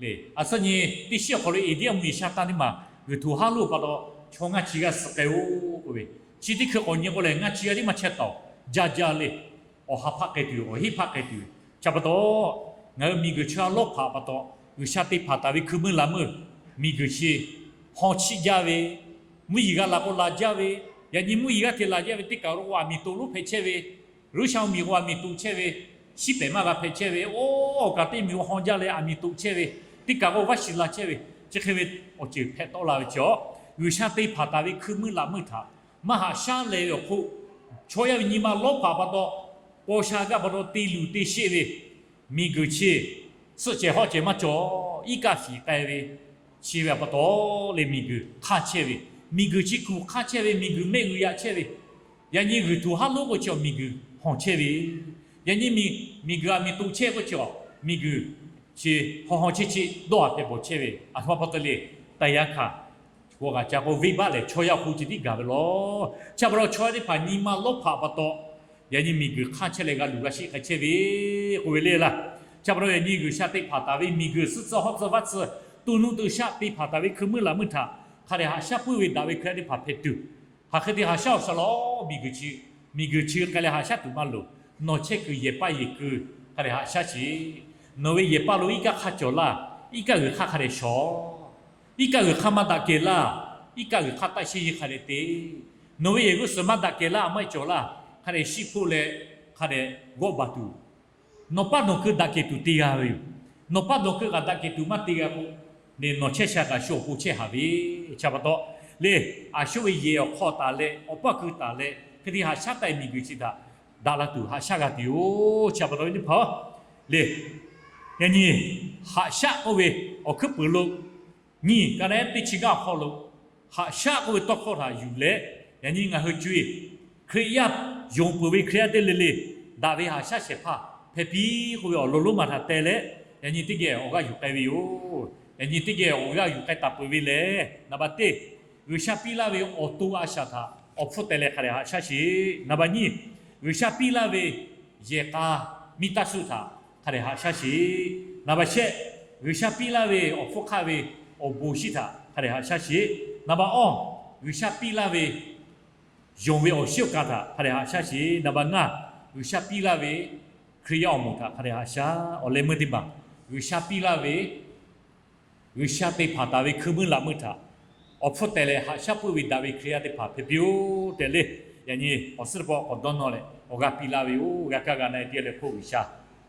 le. A suhˉ nyi teˇ shiˉ awˬ hk'aw lo Eˍdiˇ mvuhˇ yeˬ sha taˇ teˇ maˬ g'uiˬ htuꞈ haˉ lonˉ pa taw, chaw ngaˇ chi g'aˇ suh k'ai-o k'oˆ ve, chi teˇ hkui k'awꞈ nyi k'o lehˬ ngaˇ chi g'aˇ tiˉ maˇ chehˇ taˍ-oˬ. Jaˇ jaˇ le, awˬ ha hpaˆ k'ai tuˬ yoˬ, awˬ heˆ hpaˆ k'ai tuˬ yoˬ. Chi pa taw, ngaˬ hui miˬguiˬ chaw yaˇ lawˉ hpaꞈ pa taw, G'uiˬsha te hpanˍ taˍ ve hkui meuˇ laꞈ meuˇ, miˬguiˬ chi haw chiˆ jaˇ ve, mvuhˇ yeˬ g'a la k'o la jaˇ ve, yaꞈ nyi mvuhˇ yeˬ g'aˇ hteꞈ la jaˇ ve teˇ kaˬ lo k'o aˬ miˍ toꞈ lonˉ hpehꞈ chehˇ ve, Russia mvuhˇ miˬ k'o aˬ miˍ toꞈ chehˇ ve, shiˉ pehˍ maˇ g'a hpehꞈ chehˇ ve, oˇ kaꞈ teˇ miˬ haw jaˇ leh aˬ miˍ toꞈ chehˇ ve, teˇ kaˬ k'o vaˇ shiˍ la chehˇ ve, chi hk'e ve awˬ ceuˬ hpehꞈ tawˆ la ve chaw, G'uiˬsha te hpanˍ taˍ ve hkui meuˇ laꞈ meuˇ htaꞈ maˇ haꞈ shaˉ leh ve awˬ hk'oˆ, chaw yaˇ ve nyi ma lawˉ hpaꞈ pa taw, paw sha gaˇ pa taw te luˬ te sheˆ ve, miˬguiˬ chi suhˆ cehˬ hawˆ cehˬ maˇ cawˬ, iˉ kaˆ fiˍ k'ai ve, chi ve pa taw leh miˬguiˬ hk'aˇ chehˇ ve, miˬguiˬ chi kuˬ hk'aˇ chehˇ ve, miˬguiˬ mehˆ g'uiˬ yaꞈ chehˇ ve, yaꞈ nyi g'uiˬ htuꞈ haˉ lonˉ k'o chi miˬguiˬ haw chehˇ ve, yaꞈ nyi miˬguiˬ aˬ miˍ toꞈ chehˇ k'o chi miˬguiˬ chi haw haw chehˇ chehˇ dawˇ haˍ hpehꞈ bawˬ chehˇ ve, aˬ htoꞈ ma pa taw le, taˍ yaˇ hkanˍ k'o g'a ca k'o venˇbaˆ lehˬ chaw yaˇ awˬ hk'oˆ ceh tiˉ gaˬ ve law. Chi pa taw chaw yaˇ teˇ hpaˍ nyi ma lawˉ hpaꞈ pa taw, yaꞈ nyi miˬguiˬ hk'aˇ chehˇ leh g'a luˬ g'a sheˆ k'ai chehˇ ve k'oˆ ve le laˇ. Chi pa taw yaꞈ nyi G'uiˬsha te hpanˍ taˍ ve miˬguiˬ suhˆ tcuh hawˇ tcuh vaˇ tcuh, to nuˇ to shaˆ te hpanˍ taˍ ve hkui meuˇ laꞈ meuˇ htaꞈ hk'a dehꞈ haꞈ shaˉ puiˉ ve daꞈ ve Hkriꞈ yaˇ teˇ hpaˍ hpehꞈ tuˬ, hk'aˬ hk'e te haꞈ shaˉ awˬ shaˍ law. Miˬguiˬ chi, miˬguiˬ chi k'ai leh haꞈ shaˉ tuˬ maˇ loˍ. Nawˬ chehˇ kuiˬ yehˬ paˇ yehˬ keu hk'a dehꞈ haꞈ shaˉ sheˍ. Nawˬ ve yehˬ paˇ lo iˉ kaˆ hk'aˇ cawˬ laˇ, iˉ kaˆ g'uiˬ hk'aˇ hk'a dehꞈ shawˍ. Iˉ kaˆ g'uiˬ hk'aˇ maˇ daꞈ kehˬ laˇ, iˉ kaˆ g'uiˬ hk'aˇ taˆ sheˍ yeˇ hk'a dehꞈ te. Nawˬ ve yehˬ g'uˇ suhˍ maˇ daꞈ kehˬ laˇ, maˇ heˆ cawˬ laˇ, hk'a dehꞈ shiˆ hpoˆ leh hk'a dehꞈ g'awˆ baˬ tuˬ, nawˬ paˇ nawˬ keu daꞈ kehˬ tuˬ te g'a ve yoˬ. Nawˬ paˇ nawˬ keu kaꞈ daꞈ kehˬ tuˬ maˇ te g'a k'o, nawˬ chehˇ sha kaꞈ shu awˬ pon chehˇ haˍ ve. Chi pa taw le, a shu ve yehˬ awˬ hk'aw taˍ leh awˬ paˇ keu taˍ leh hk'e te haꞈ shaˉ taˍ miˬguiˬ chi htaꞈ daꞈ la tuˬ haꞈ shaˉ g'a tuˬ yoˬ. Chi pa taw ve teˇ hpaˍ le, yaꞈ nyi haꞈ shaˉ k'oˆ ve awˬ hkuiˉ puiˍ lo nyi ka naˉ teˇ chi gaˇ awˬ hk'aw lo haꞈ shaˉ k'oˆ ve tawˇ hkawˇ htaꞈ yuˬ leh, yaꞈ nyi ngaˬ hui co-e Hkriꞈ yaˇ yonˍ peuˬ ve Hkriꞈ yaˇ teˇ le le daꞈ ve haꞈ shaˉ shehˍ hpaˇ hpehꞈ piˇ k'oˆ ve awˬ lawn lonˉ ma htaꞈ teh leh, yaꞈ nyi teˇ geh awˬ g'aˇ yuˬ k'ai ve yoˬ. Yaꞈ nyi teˇ geh awˬ g'aˇ yuˬ k'ai taˍ peuˬ ve lehˬ, naˍ baˬ teˇ, G'uiˬsha piˇ laˇ ve awˬ to a shaꞈ htaꞈ awˬ hpfuhˇ teh leh hk'a dehꞈ haꞈ shaˉ sheˍ. Naˍ baˬ nyiˇ, G'uiˬsha piˇ laˇ ve yehˬ k'a miˇ taˇ suˆ htaꞈ hk'a dehꞈ haꞈ shaˉ sheˍ. Naˍ baˬ shehˆ, G'uiˬsha piˇ laˇ ve awˬ hpfuhˇ hk'aˆ ve awˬ bon shinˉ htaꞈ hk'a dehꞈ haꞈ shaˉ sheˍ. Naˍ baˬ awˇ, G'uiˬsha piˇ laˇ ve yonˍ ve awˬ shiˉ awˬ ka htaꞈ hk'a dehꞈ haꞈ shaˉ sheˍ. Naˍ baˬ ngaˇ, G'uiˬsha piˇ laˇ ve Hkriꞈ yaˇ awˬ moˍ htaꞈ hk'a dehꞈ haꞈ shaˉ. Awˬ leh meuˇ teˇ maˬ, G'uiˬsha piˇ laˇ ve G'uiˬsha te hpanˍ taˍ ve hkui meuˇ laꞈ meuˇ htaꞈ awˬ hpfuhˇ teh leh haꞈ shaˉ puiˉ ve daꞈ ve Hkriꞈ yaˇ teˇ hpaˍ hpehꞈ piˇ-oˆ tehꞈ le, yaꞈ nyi awˬ suhˉ teˇ pawˆ k'awꞈ dawˇ nawˇ leh awˬ g'aˇ piˇ laˇ ve yoˬ. G'a kaˇ g'a na-e teˇ g'aˇ leh hk'oˆ G'uiˬsha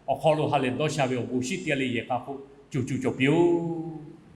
awˬ hk'aw lo ha lehˬ dawˇ sha ve awˬ bon shinˉ teˇ g'aˇ leh yehˬ k'a hk'oˆ co co cawˬ piˇ-oˆ.